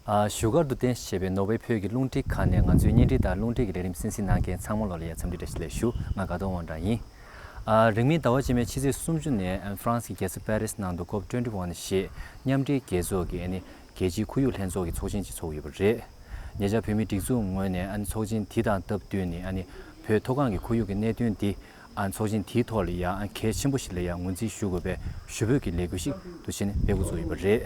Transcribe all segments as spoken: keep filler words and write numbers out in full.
ཨ། བཞུགས་སྒར་དུ་རྟེན་གཞི་བྱས་པའི་ནོར་ཝེ་བོད་ཀྱི་རླུང་འཕྲིན་ཁང་ནས་ང་ཚོའི་བརྙན་འཕྲིན་དང་རླུང་འཕྲིན་གྱི་ལས་རིམ་གསན་གཟིགས་གནང་མཁན་ཚང་མ་ལོ་ལ་ཡ་འཚམས་འདྲི་བཀྲ་ཤིས་བདེ་ལེགས་ཞུ། ང་དགའ་གདོང་དབང་གྲགས་ཡིན། ཨ། རིང་མིན་ཟླ་བ་རྗེས་མའི་ཕྱི་ཚེས་སུམ་ཅུ་ནས་ཨ་ནི་ཧྥ་རན་སི་གི་རྒྱལ་ས་པེ་རིས་ནང་དུ་ཀོབ་ཊུ་ཝེན་ཊི་ཝན་ཞེས་མཉམ་འབྲེལ་རྒྱལ་ཚོགས་ཀྱི་ཨ་ནི་རྒྱལ་སྤྱིའི་ཁོར་ཡུག་ལྷན་ཚོགས་ཀྱི་ཚོགས་ཆེན་ཅིག་ཚོགས་ཡོད་པ་རེད། ཉེ་ཆར་བོད་མིའི་སྒྲིག་འཛུགས་ངོས་ནས་ཨ་ནི་ཚོགས་ཆེན་དེ་དང་སྟབས་བསྟུན་ནས་ཨ་ནི་བོད་མཐོ་སྒང་གི་ཁོར་ཡུག་གི་གནད་དོན་འདི་ཨ་ཚོགས་ཆེན་དེའི་ཐོག་ལ་ཡང་གལ་ཆེན་པོ་ཞིག་ལ་ཡང་ངོས་འཛིན་ཞུ་དགོས་པའི་ཞུ་འབོད་ཀྱི་ལས་འགུལ་ཞིག་འདུ་ཆེན་སྤེལ་འགོ་ཚུགས་ཡོད་པ་རེད།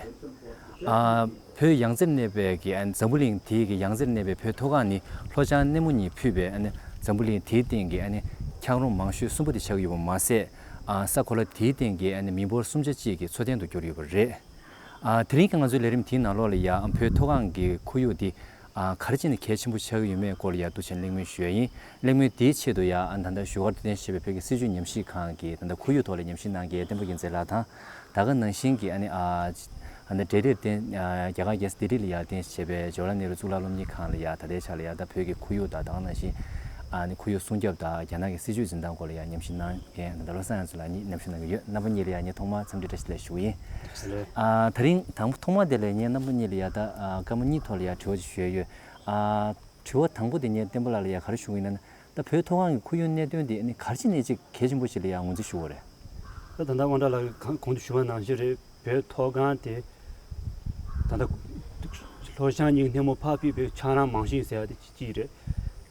ཨ། བོད་ཡང་རྩེར་གནས་པའི་གི་ཨ་ནི་འཛམ་བུ་གླིང་དེའི་གི་ཡང་རྩེར་གནས་པའི་བོད་མཐོ་སྒང་ནི་ལྷོ་བྱང་སྣེ་མོ་གཉིས་ཕུད་པའི་ཨ་ནི་འཛམ་བུ་གླིང་དེའི་སྟེང་གི་ཨ་ནི་འཁྱགས་རོམ་མང་ཤོས་གསུམ་པོ་དེ་ཆགས་ཀྱི་ཡོད་པ་མ་ཟད། ཨ། ས་གོ་ལ་དེའི་སྟེང་གི་ཨ་ནི་མི་འབོར་གསུམ་ཆ་གཅིག་གི་འཚོ་རྟེན་དུ་གྱུར་ཡོད་པ་རེད། ཨ། དེ་རིང་གི་ང་ཚོའི་ལས་རིམ་དེའི་ནང་ལོགས་ལ་ཡང་བོད་མཐོ་སྒང་གི་ཁོར་ཡུག་དེ། ཨ། ག་རེ་བྱས་ནས་གལ་ཆེན་པོ་ཆགས་ཀྱི་ཡོད་མེད་སྐོར་ལ་ཡང་འདུ་ཆེན་གླེང་མོལ་ཞུ་ཡ་ཡིན། གླེང་མོལ་དེའི་ཆེད་དུ་ཡང་ཨ་ད་ལྟ་བཞུགས་སྒར་དུ་རྟེན་གཞི་བྱས་པའི་བོད་ཀྱི་སྲིད་བྱུས་ཉམས་ཞིབ་ཁང་གི་ད་ལྟ་ཁོར་ཡུག་ཐོག་ལ་ཉམས་ཞིབ་གནང་མཁན་བསྟན་པ་རྒྱལ་མཚན་ལགས་དང་། ད་ག་ནང་བཞིན་གྱི་ཨ་ནི་ཨ་ད་ལྟ་ལྡི་ལིར་བརྟེན། ཨ། རྒྱ་གར་རྒྱལ་ས་ལྡི་ལི་ལ་ཡང་རྟེན་གཞི་བྱས་པའི་ཇོ་ཧར་ལལ་ནེ་རུ་གཙུག་ལག་སློབ་གཉེར་ཁང་ལ་ཡང་ད་ལྟའི་ཆ་ལ་ཡང་ད་བོད་ཀྱི་ཁོར་ཡུག་དང་ད་ག་ནང་བཞིན་ཨ་ནི་ཁོར་ཡུག་སྲུང་སྐྱོབ་དང་རྒྱ་ནག་གི་སྲིད་བྱུས་འཛིན་སྟངས་སྐོར་ལ་ཡང་ཉམས་ཞིབ་གནང་མཁན་ད་ལྟ་བློ་བཟང་ཡང་རྩེ་ལགས་གཉིས་མཉམ་ཞུགས་གནང་གི་ཡོད། རྣམ་པ་གཉིས་ལ་ཡང་ངས་ཐོག་མར་འཚམས་འདྲི་བཀྲ་ཤིས་བདེ་ལེགས་ཞུ་གི་ཡིན། ཨ། ད་རིང་དང་པོ་ཐོག་མ་དེ་ལ་ངས་རྣམ་པ་གཉིས་ལ་ཡང་ད་ཨ་སྐར་མ་གཉིས་ཐོག་ལ་ཡང་དྲི་བ་ཅིག་ཞུ་ཡ་ཡོད། ཨ། དྲི་བ་དང་པོ་དེ་ངས་བསྟན་པ་ལགས་ལ་ཡང་ག་རེ་ཞུ་གི་ཡིན་ན། ད་བོད་མཐོ་སྒང་གི་ཁོར་ཡུག་གནད་དོན་དེ་ཨ་ནི་ག་རེ་བྱས་ནས་ཅིག་གལ་ཆེན་པོ་ཞིག་ལ་ཡང་ངོས་འཛིན་ཞུ་དགོས་རེད། ད་ད་ལྟ་དབང་གྲགས་ལགས་ཀྱིས་གོང་དུ་ཞུས་པ་ནང་བཞིན་རེད། བོད་མཐོ་སྒང་དེ་ད་ལྟ་ལྷོ་བྱང་གཉིས་སྣེ་མོ་ཕར་ཕུད་པའི་འཁྱགས་རོམ་མང་ཤོས་ཟེར་བ་དེ་གཅིག་རེད།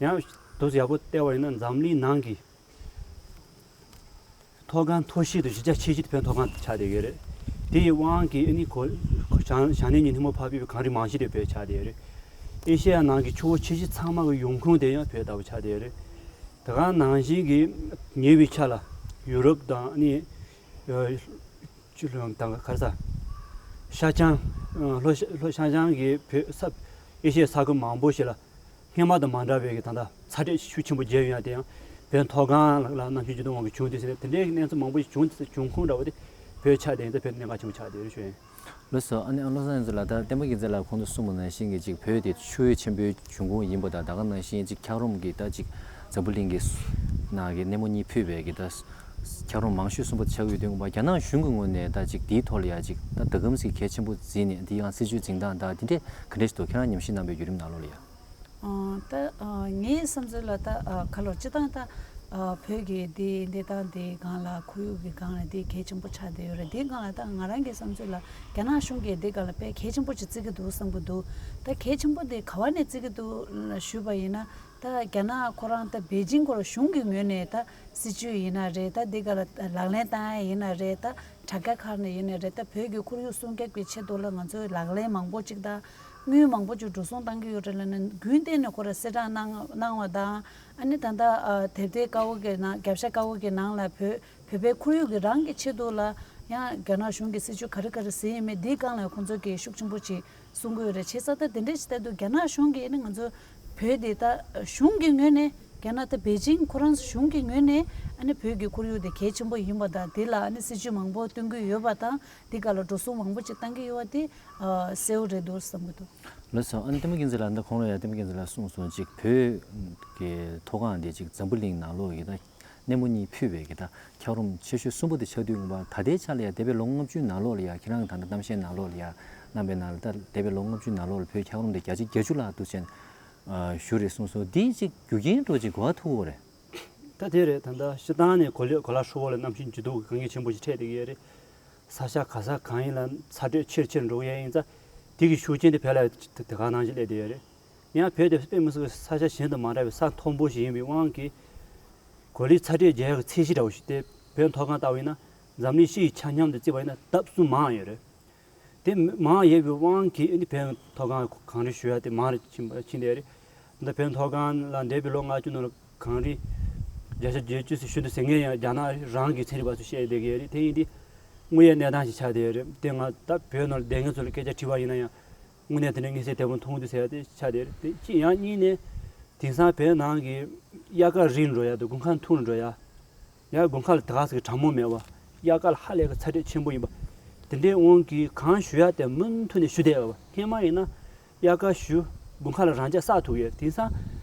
ཡང་དུས་སུ་ཡག་པོ་བལྟས་པ་ཡིན་ན་འཛམ་གླིང་ནང་གི་མཐོ་སྒང་མཐོ་ཤོས་དང་གཞི་རྒྱ་ཆེ་ཤོས་དེ་བོད་མཐོ་སྒང་ཆགས་བསྡད་ཡོད་རེད། དེ་ཡི་དབང་གིས་ཨ་ནི་གོ་བྱང་བྱང་སྣེ་གཉིས་སྣེ་མོ་ཕར་ཕུད་པའི་གངས་རི་མང་ཤོས་དེ་བོད་ཆགས་བསྡད་ཡོད་རེད། ཨེ་ཤེ་ཡ་ནང་གི་ཆུ་བོ་ཆེ་ཤོས་ཚང་མ་གི་ཡོང་ཁུངས་དེ་ཡང་བོད་ལྟ་བུ་ཆགས་བསྡད་ཡོད་རེད། དེ་ག་ནང་བཞིན་གྱི་ཉེ་བའི་ཆར་ལ་ཡུ་རོབ་དང་ཨ་ནི་ཨ་ཅི་ལོ་དང་ག་རེ་ཟ། ཤར་བྱང་ཨ་ལྷོ་ཤ་ལྷོ་ཤར་བྱང་གི་བོད་ས་ཨེ་ཤེ་ཡའི་ས་ཁུལ་མང་པོ་ཞིག་ལ། སྔོན་མ་དང་མ་འདྲ་བའི་གི་ད་ལྟ་ཚ་དྲོད་ཤུགས་ཆེན་པོ་རྒྱས་ཡོང་ཡ་དེ་ཡང་བོད་མཐོ་སྒང་ལ་གནམ་གཤིས་འགྱུར་ལྡོག་དབང་གིས་བྱུང་སྟེ་ཟེར་ནས་དེ་འདྲའི་གནས་ཚུལ་མང་པོ་ཞིག་བྱུང་སྟེ་འབྱུང་ཁུངས་འདྲ་བོ་དེ་བོད་ཆགས་བསྡད་ཡིན་ཙང་བོད་གནད་འགག་ཆེན་པོ་ཆགས་བསྡད་ཡོད་ཞུ་ཡིན། ལགས་སོ། ཨ་ནི་ཨ་བློ་བཟང་ཡོངས་ལགས། ད་བསྟན་པ་རྒྱལ་མཚན་ལགས་གོང་དུ་གསུངས་པ་ནང་བཞིན་གྱི་ཅིག་བོད་དེ་ཆུ་བོ་ཆེན་པོའི་འབྱུང་ཁུངས་ཡིན་པ་དང་ད་ག་ནང་བཞིན་ཅིག་འཁྱགས་རོམ་གྱི་ད་ཅིག་འཛམ་བུ་གླིང་གི་ནང་གི་སྣེ་མོ་གཉིས་ཕུད་པའི་གི་ད་འཁྱགས་རོམ་མང་ཤོས་གསུམ་པ་ཆགས་ཡོད་དུས་ཙམ་པ་རྒྱ་ནག་གཞུང་གི་ངོས་ནས་ད་ཅིག་དེའི་ཐོག་ལ་ཡ་ཅིག་ད་ད་གམ་ཟིག་གལ་ཆེན་པོ་བརྩིས་ནས་དེ་ཡང་སྲིད་བྱུས་འཛིན་སྟངས་ད་དེ་འདྲས་ག་འདྲས་ཞིག་འདུག་ཁྱེད་རང་ཉམས་ཞིབ་གནང་བའི་བརྒྱུད་རིམ་ནང་ལོགས་ལ་ཡ། ཨ། ད་ཨ་ངའི་བསམ་ཚུལ་ལ་ད་ཨ་ག་ལོར་སྤྱིར་བཏང་ད་ཨ་བོད་ཀྱི་འདི་གནས་སྟངས་འདིའི་སྒང་ལ་ཁོར་ཡུག་གི་སྒང་ལ་འདི་གལ་ཆེན་པོ་ཆགས་བསྡད་ཡོད་རེད། འདིའི་སྒང་ལ་ད་ང་རང་གི་བསམ་ཚུལ་ལ་རྒྱ་ནག་གཞུང་གིས་འདིའི་སྒང་ལ་དཔེ་གལ་ཆེན་པོ་ཅིག་བརྩི་གི་འདུག་བསམ་གི་འདུག་ད་གལ་ཆེན་པོ་འདི་ག་བ་ནས་བརྩི་གི་འདུག་ཞུས་པ་ཡིན་ན། ད་རྒྱ་ནག་ཁོ་རང་ད་པེ་ཅིང་ཁོ་རང་གཞུང་གི་ངོས་ནས་ད་སྲིད་བྱུས་ཡིན་ན་རེད། ད་འདི་སྒང་ལ་ལག་ལེན་བསྟར་ཡ་ཡིན་ན་རེད། ད་དྲ་རྒྱ་ཁག་ནས་ཡིན་ན་རེད། ད་བོད་ཀྱི་ཁོར་ཡུག་སྲུང་སྐྱོབ་ཀྱི་ཆེད་དུ་ལ་ང་ཚོས་ལག་ལེན་མང་པོ་ཅིག་དང་དངུལ་མང་པོ་ཅིག་འགྲོ་སོང་བཏང་གི་ཡོད་རེད་ལབ་ན་རྒྱུན་གཏན་ནས་ཁོ་ར་གསལ་བསྒྲགས་གནང་གནང་བ་དང་། ཨ་ནི་ད་ལྟ་ཨ་དེབ་ཐེར་དཀར་པོ་གི་ནང་རྒྱབ་ཤ་དཀར་པོ་གི་ནང་ལ་བོད་བོད་པའི་ཁོར་ཡུག་གི་རང་གི་ཆེད་དུ་ལ་ཡང་རྒྱ་ནག་གཞུང་གི་སྲིད་བྱུས་ག་རེ་ག་རེ་ཟིན་ཡོད་མེད་འདིའི་སྒང་ལ་ཁོང་ཚོ་གིས་ཤུགས་ཆེན་པོ་ཅིག་གསུང་གི་ཡོད་རེད། བྱས་ཙང་ད་དེ་འདྲ་ཞིག་ལྟ་དུས་རྒྱ་ནག་གཞུང་གིས་ཨ་ནི་ང་ཚོ་བོད་འདི་ད་གཞུང་གི་ངོས་ནས་རྒྱ་ནག་ད་པེ་ཅིང་ཁོ་རང་གཞུང་གི་ངོས་ནས་ཨ་ནི་བོད་ཀྱི་ཁོར་ཡུག་དེ་གལ་ཆེན་པོ་ཡིན་པ་དང་། དེ་ལ་ཨ་ནི་སྲིད་ཇུས་མང་པོ་བཏོན་གྱི་ཡོད་པ་དང་། དེ་ག་ལ་འགྲོ་སོང་མང་པོ་ཅིག་བཏང་གི་ཡོད་པ་དེ་ཨ་གསལ་པོ་རེད་འདུག་བསམ་གྱི་འདུག་ལགས་སོ། ཨ་ནི་བསྟན་པ་རྒྱལ་མཚན་ལགས་འདི་གོང་ལ་ཡང་བསྟན་པ་རྒྱལ་མཚན་ལགས་གསུངས་སོང་། ཅིག་བོད་ཀྱི་མཐོ་སྒང་དེ་ཅིག་འཛམ་བུ་གླིང་ནང་ལོགས་ཀྱི་ད་སྣེ་མོ་གཉིས་ཕུད་པའི་གི་ད་འཁྱགས་རོམ་ཆེ་ཤོས་གསུམ་པོ་དེ་ཆགས་དུས་ཙམ་པ་ད་ལྟའི་ཆ་ལ་ཡང་འདས་པའི་ལོ་ལྔ་བཅུའི་ནང་ལོགས་ལ་ཡང་ཁྱེད་རང་གི་ད་ལྟ་གཏམ་བཤད་ནང་ལོགས་ལ་ཡང་གནང་པའི་ནང་ལ་ད་འདས་པའི་ལོ་ལྔ་བཅུའི་ནང་ལོགས་ལ་བོད་འཁྱགས་རོམ་དེ་བརྒྱ་ཆ་བརྒྱད་ཅུ་ལྷག་འདུག་ཟེར་ཞུ་རེད་གསུངས་སོང་། འདིས་ཅིག་རྒྱུ་རྐྱེན་འདྲ་ཅིག་གོ་བ་ཐུག་གི་རེད། ད་དེ་རེད། ད་ལྟ་སྤྱིར་བཏང་ནས་གོ་ལ་གོ་ལ་ཧྲིལ་པོ་ལ་གནམ་གཤིས་འགྱུར་ལྡོག་གི་དཀའ་ངལ་ཆེན་པོ་ཞིག་འཕྲད་བསྡད་ཀྱི་ཡོད་རེད། ས་ཆ་ག་ས་གང་ཡིན་ལ་ཚ་དྲོད་ཆེར་ཆེར་འགྲོ་གི་ཡ་ཡིན་ཙང་། དེ་གི་ཤུགས་རྐྱེན་དེ་བོད་ལ་དེ་ག་ནང་བཞིན་སླེབས་བསྡད་ཡོད་རེད། ཡང་བོད་དེ་དཔེ་མི་སྲིད་པའི་ས་ཆ་གཞན་དང་མ་འདྲ་བའི་ས་མཐོན་པོ་ཞིག་ཡིན་པའི་དབང་གིས། གོ་ལའི་ཚ་དྲོད་རྒྱག་ཡག་གི་ཚད་གཞི་འདྲ་བོ་ཞིག་སྟེ། བོད་མཐོ་སྒང་ལྟ་བུ་ཡིན་ན་འཛམ་གླིང་སྤྱི་ཡི་ཆ་མཉམ་དུ་བརྩིས་པ་ཡིན་ན་ལྡབ་གསུམ་མང་ཡོད་རེད། དེ་མང་ཡོད་པའི་དབང་གིས་ཨ་ནི་བོད་མཐོ་སྒང་གངས་རི་ཞུ་ཡ་དེ་མང་རུ་ཕྱིན་པ་ཕྱིན་བསྡད་རེད། འདི་བོད་མཐོ་སྒང་ལ་འདས་པའི་ལོ་ལྔ་བཅུ་ནང་ལ་གངས་རི་བརྒྱ་ཆ་བརྒྱད་ཅུ་ཙམ་ཞུ་འདུག་ཟེར་མཁན་ཡང་རྒྱ་ནག་རང་གི་ཚན་རིག་པ་ཚོས་བཤད་བསྡད་ཀྱི་ཡོད་རེད། དེ་ཡིན་དུས་དངོས་ཡོད་གནས་སྟངས་ཤིག་ཆགས་བསྡད་ཡོད་རེད། དེ་ང་ད་བོད་ནང་ལ་བསྡད་མཁན་ཚོ་ལ་སྐད་ཆ་དྲིས་པ་ཡིན་ན་ཡང་དངོས་གནས་དེ་འདྲ་མངོན་གསལ་དོད་པོ་མཐོང་གི་འདུག་ཟེར་ཡ་དེ་ཆགས་བསྡད་ཡོད་རེད། དེ་གཅིག་ཡང་གཉིས་ནས་དེང་སང་བོད་ནང་གི་དབྱར་ཁ་རིང་འགྲོ་ཡ་དང་དགུན་ཁ་ཐུང་འགྲོ་ཡ། ཡང་དགུན་ཁ་ལ་དེ་ག་ཟེར་གྲང་མོ་མེད་པ། དབྱར་ཁ་ལ་ཧ་ལས་ཀྱི་ཚ་དྲོད་ཆེན་པོ་ཡིན་པ། དེ་འདྲའི་དབང་གིས་གངས་ཞུ་ཡག་དེ་མུ་མཐུད་ནས་ཞུ་བསྡད་ཡོད་པ། སྔོན་མ་ཡིན་ན་དབྱར་ཁ་ཞུ་དགུན་ཁ་ལ་རང་འཇགས་བསགས་ཐུབ་ཡོད། དེང་སང་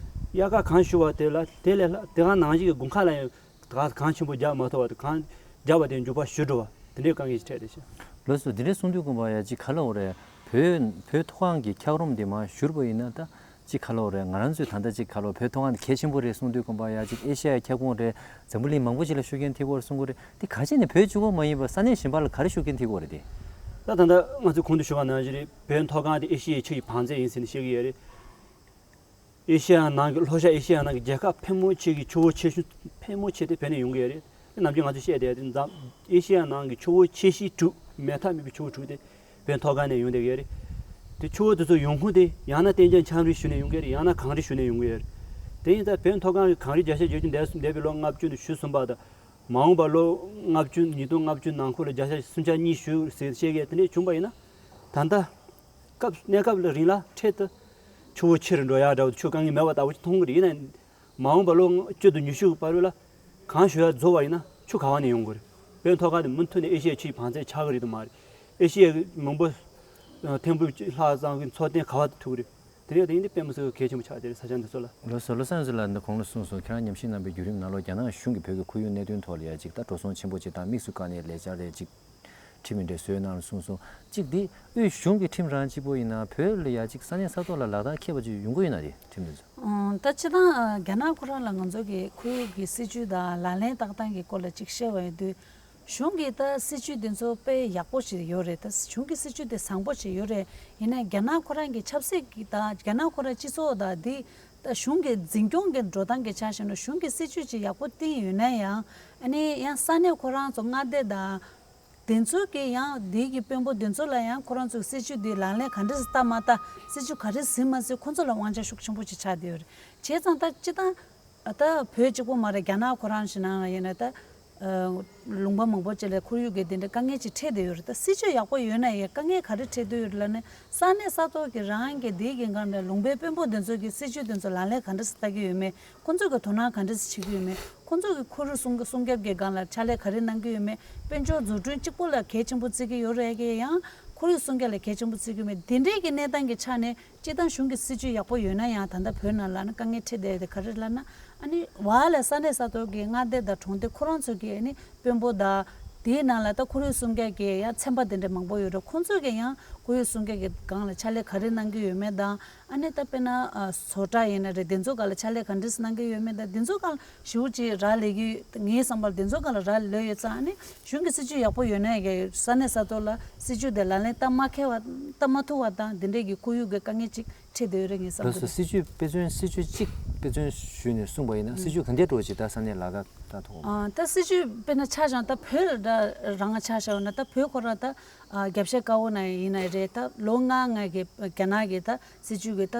དབྱར་ཁ་གངས་ཞུ་བ་དེ་ལ་དེ་ལས་ལྷག་དེ་ག་ནང་བཞིན་གྱི་དགུན་ཁ་ལ་ཡང་དེ་ག་གངས་ཆེན་པོ་རྒྱག་མ་ཐུབ་པ་དང་། གངས་རྒྱག་པ་དེ་མཇུག་པ་ཞུ་འགྲོ་བ་དེ་འདྲའི་དཀའ་ངལ་ཞིག་འཕྲད་བསྡད་ཤག་ལགས་སོ། དེ་འདྲའི་གསུང་དུས་དགོངས་པ་ཡ་གཅིག་ག་ལ་འོ་རེད། བོད་བོད་མཐོ་སྒང་གི་འཁྱགས་རོམ་འདི་མར་བཞུར་བ་ཡིན་ན་ད་ཅིག་ཁ་ལོ་རེད། ང་རང་ཚོས་ད་ལྟ་ཅིག་ཁ་ལོ་བོད་མཐོ་སྒང་འདི་གལ་ཆེན་པོ་རེད་གསུང་དུས་ཙམ་པ་ཡ་ཅིག་ཨེ་ཤ་ཡའི་ཁྱབ་ཁོངས་རེད། འཛམ་བུ་གླིང་མང་པོ་ཅིག་ལ་ཤུགས་རྐྱེན་ཐེབས་ཀྱི་ཡོད་རེད་གསུང་གི་རེད། འདི་ག་ཅི་ནས་བོད་གཅིག་པོ་མ་ཡིན་པར་ས་གནས་གཞན་པ་ལ་ག་རེ་ཤུགས་རྐྱེན་ཐེབས་ཀྱི་ཡོད་རེད་དེ། ད་ད་ལྟ་ང་ཚོས་གོང་དུ་ཞུས་པ་ནང་བཞིན་རེད། བོད་མཐོ་སྒང་དེ་ཨེ་ཤ་ཡའི་ཆུ་ཡི་བང་མཛོད་ཡིན་ཟེར་ནས་བཤད་ཀྱི་ཡོད་རེད། ཨེ་ཤ་ཡ་ནང་གི་ལྷོ་ཤར་ཨེ་ཤ་ཡ་ནང་གི་རྒྱལ་ཁབ་ཕལ་མོ་ཆེ་གི་ཆུ་བོ་ཆེ་ཤོས་ཕལ་མོ་ཆེ་དེ་བོད་ནས་ཡོང་གི་ཡོད་རེད། དེ་ནམ་རྒྱུན་ང་ཚོས་བཤད་བསྡད་དེ་འཛམ་ཨེ་ཤ་ཡ་ནང་གི་ཆུ་བོ་ཆེ་ཤོས་དྲུག་མེད་ཐབས་མེད་པའི་ཆུ་བོ་དྲུག་དེ་བོད་མཐོ་སྒང་ནས་ཡོང་བསྡད་ཀྱི་ཡོད་རེད། དེ་ཆུ་བོ་དེ་ཚོ་ཡོང་ཁུངས་དེ་ཡང་ན་གཏན་འཇགས་ཆམ་རིམས་ཞུ་ནས་ཡོང་གི་རེད། ཡང་ན་གངས་རི་ཞུ་ནས་ཡོང་གི་ཡོད་རེད། དེ་ཡིན་ཙང་བོད་མཐོ་སྒང་གི་གངས་རི་བརྒྱ་ཆ་བརྒྱད་ཅུ་འདས་འདས་པའི་ལོ་ལྔ་བཅུ་ནས་ཞུ་གསུམ་བར་དང་། མ་འོངས་པ་ལོ་ལྔ་བཅུ་ཉིས་སྟོང་ལྔ་བཅུ་ནང་ཁུལ་ལ་བརྒྱ་ཆ་སུམ་ཆ་གཉིས་ཞུ་ཟེར་བཤད་མཁན་དེ་འདྲས་བྱུང་པ་ཡིན་ན། ད་ལྟ་སྐབས་གནས་སྐབས་ལ་རིང་ལ་འཕྲལ་དུ་ཆུ་བོ་ཆེ་རུ་འགྲོ་ཡག་འདྲ་བོ་ཆུ་དཀའ་ངལ་མེད་པ་ལྟ་བུ་ཅིག་མཐོང་གི་རེད། ཡིན་ན་མ་འོངས་པ་ལོ་བཅུ་དང་ཉི་ཤུ་བར་ལ་གང་ཞུ་ཡག་རྫོགས་པ་ཡིན་ན་ཆུ་ག་བ་ནས་ཡོང་དགོས་རེད། བོད་མཐོ་སྒང་དེ་མུ་མཐུད་ནས་ཨེ་ཤི་ཡའི་ཆུའི་བང་མཛོད་ཆགས་ཀྱི་རེད་དམ་མ་རེད། ཨེ་ཤི་ཡའི་མི་འབོར་ཐེར་འབུམ་གཅིག་ལྷག་ཙམ་གྱི་འཚོ་རྟེན་ག་བ་ཐུག་གི་རེད། དེ་ནས་དེ་ཡིན་དུས་དཔེ་མི་སྲིད་གལ་ཆེན་པོ་ཆགས་བསྡད་རེད་ས་ཆ་འདི་ཚོ་ལ། ལགས་སོ། བློ་བཟང་ཟེར་ལགས་འདི་གོང་ལ་གསུངས་སོང་། ཁྱེད་རང་ཉམས་ཞིབ་གནང་པའི་བརྒྱུད་རིམ་ནང་ལོགས་རྒྱ་ནག་གཞུང་གིས་བོད་ཀྱི་ཁོར་ཡུག་གནད་དོན་ཐོག་ལ་ཡ་གཅིག་ད་འགྲོ་སོང་ཆེན་པོ་ཅིག་དང་དམིགས་སུ་བཀར་ནས་ལས་འཆར་རེ་གཅིག་ཁྲིམས་མི་འདྲ་བཟོས་གནང་གསུངས་སོང་། གཅིག་འདི་དབུས་གཞུང་གི་ཁྲིམས་རང་གཅིག་པོ་ཡིན་ན་བོད་ལ་ཡ་གཅིག་ས་གནས་ས་ཐོག་ལ་ལག་བསྟར་འཁེལ་བ་ཅིག་ཡོང་གི་ཡོད་ན་རེད་ཁྲིམས་འདི་ཚོ། ཨང་ད་སྤྱིར་བཏང་རྒྱ་ནག་ཁོ་རང་ལ་ང་ཚོ་གི་ཁོར་ཡུག་གི་སྲིད་ཇུས་དང་ལག་ལེན་བསྟར་སྟངས་ཀྱི་སྐོར་ལ་གཅིག་བཤད་པ་ཡིན་དུས། གཞུང་གི་ད་སྲིད་ཇུས་དེ་ཚོ་དཔེ་ཡག་པོ་ཞིག་ཡོད་རེད། ད་གཞུང་གི་སྲིད་ཇུས་དེ་བཟང་པོ་ཞིག་ཡོད་རེད། ཡིན་ནའི་རྒྱ་ནག་ཁོ་རང་གི་ཆབ་སྲིད་ཀྱི་ད་རྒྱ་ནག་ཁོ་རང་སྤྱི་ཚོགས་ད་འདི་ད་གཞུང་གི་འཛིན་སྐྱོང་གི་འགྲོ་སྟངས་ཀྱི་ཆ་བཞག་ན་གཞུང་གི་སྲིད་ཇུས་ཅིག་ཡག་པོ་བཏིང་ཡོད་ན་ཡང་ཨ་ནི་ཡང་ས་གནས་ཁོ་རང་ཚོ་མངའ་སྡེ་དང་དེ་ཚོ་གི་ཡང་འདི་གི་དཔོན་པོ་དེ་ཚོ་ལ་ཡང་ཁོ་རང་ཚོའི་སྲིད་ཇུས་འདི་ལག་ལེན་ག་འདྲ་སེ་བསྟར་མ་བསྟར་སྲིད་ཇུས་ག་རེ་ཟིན་མ་ཟིན་ཁོ་ཚོ་ལ་དབང་ཆ་ཤུགས་ཆེན་པོ་ཅིག་ཆགས་བསྡད་ཡོད་རེད། བྱས་ཙང་ད་སྤྱི་བཏང་ད་བོད་གཅིག་པོ་མ་རེད། རྒྱ་ནག་ཁོ་རང་ཞིག་ནང་ལ་ཡིན་ན་ད་ཨ་ལུང་པ་མང་པོ་ཅིག་ལ་ཁོར་ཡུག་གི་དེ་འདྲ་དཀའ་ངལ་ཅིག་འཕྲད་བསྡད་ཡོད་རེད། ད་སྲིད་ཇུས་ཡག་པོ་ཡོད་ན་ཡང་དཀའ་ངལ་ག་རེ་འཕྲད་བསྡད་ཡོད་རེད་ལབ་ན་ས་གནས་ས་ཐོག་གི་རང་གི་དེ་གི་སྒང་ནས་ལུང་པའི་དཔོན་པོ་དེ་ཚོ་གི་སྲིད་ཇུས་དེ་ཚོ་ལག་ལེན་ག་འདྲ་སེ་བསྟར་གྱི་ཡོད་མེད། ཁོ་ཚོ་གི་དོ་སྣང་ག་འདྲ་སེ་བྱེད་ཀྱི་ཡོད་མེད། ཁོ་ཚོ་གི་ཁོར་ཡུག་སྲུང་སྲུང་སྐྱོབ་ཀྱི་སྒང་ལ་ཕྱག་ལས་ག་རེ་གནང་གི་ཡོད་མེད། དཔལ་འབྱོར་འཛུགས་སྐྲུན་གཅིག་པོ་ལ་གལ་ཆེན་པོ་བརྩི་གི་ཡོད་རེད་ཀྱི་ཡང་ཁོར་ཡུག་སྲུང་སྐྱོབ་ལ་གལ་ཆེན་པོ་བརྩི་གི་ཡོད་མེད། དེ་འདྲའི་གི་གནས་སྟངས་ཀྱི་ཆ་ནས་སྤྱིར་བཏང་གཞུང་གི་སྲིད་ཇུས་ཡག་པོ་ཡོད་ན་ཡང་ད་ལྟ་བོད་ནང་ལ་ནི་དཀའ་ངལ་འཕྲད་བསྡད་དེ་ག་རེ་ལབ་ན་ཨ་ནི་བ་ལ་ས་གནས་ས་ཐོག་གི་མངའ་སྡེ་དང་གྲོང་སྡེ་ཁོ་རང་ཚོ་གི་ཨ་ནི་དཔོན་པོ་དང་དེའི་ནང་ལ་ད་ཁོར་ཡུག་སྲུང་སྐྱོབ་ཀྱི་ཡང་ཚན་པ་དེ་འདྲ་མང་པོ་ཡོད་རེད། ཁོང་ཚོ་གི་ཡང་ཁོར་ཡུག་སྲུང་སྐྱོབ་ཀྱི་སྒང་ལ་ཕྱག་ལས་ག་རེ་གནང་གི་ཡོད་མེད་དང་ཨ་ནི་ད་དཔེར་ན་ཨ་བཟོ་གྲྭ་ཡིན་ན་རེད། དེ་ཚོ་སྒང་ལ་ཕྱག་ལས་ག་འདྲ་སེ་གནང་གི་ཡོད་མེད་དང་དེ་ཚོ་སྒང་ལ་ཞེ་པོ་ཅིག་རག་ལས་ཀྱི་ངའི་བསམ་པར་དེ་ཚོ་སྒང་ལ་རག་ལོས་ཡོད་ཙང་ཨ་ནི་གཞུང་གི་སྲིད་ཇུས་ཡག་པོ་ཡོད་ན་ཡང་ས་གནས་ས་ཐོག་ལ་སྲིད་ཇུས་དེ་ལག་ལེན་བསྟར་མ་འཁེལ་བ་བསྟར་མ་ཐུབ་པ་དང་དེ་འདྲས་ཀྱི་ཁོར་ཡུག་གི་དཀའ་ངལ་ཅིག་འཕྲད་བསྡད་ཡོད་རེད་ངའི་བསམ་ལགས་སོ། ཚུལ་དུ། སྲིད་ཇུས་དཔེ་མཚོན་སྲིད་ཇུས་གཅིག་དཔེ་མཚོན་ཞུས་ནས་གསུངས་པ་ཡིན་ན་སྲིད་ཇུས་ག་འདྲས་འགྲོ་ཅིག་ད་ས་གནས་ལ་ད་ད་ཐོག་ཨ་ད་སྲིད་ཇུས་དཔེར་ན་ཆ་བཞག་ན་ད་བོད་ལ་ད་རང་ང་ཆ་བཞག་ན་ད་བོད་ཁོ་རང་ད་ཨ་རྒྱབ་ཤ་དཀར་པོ་ན་ཡིན་ན་རེད། ད་ལོ་ལྔ་ལྔ་གི་རྒྱ་ནག་གི་ད་སྲིད་ཇུས་གི་ད་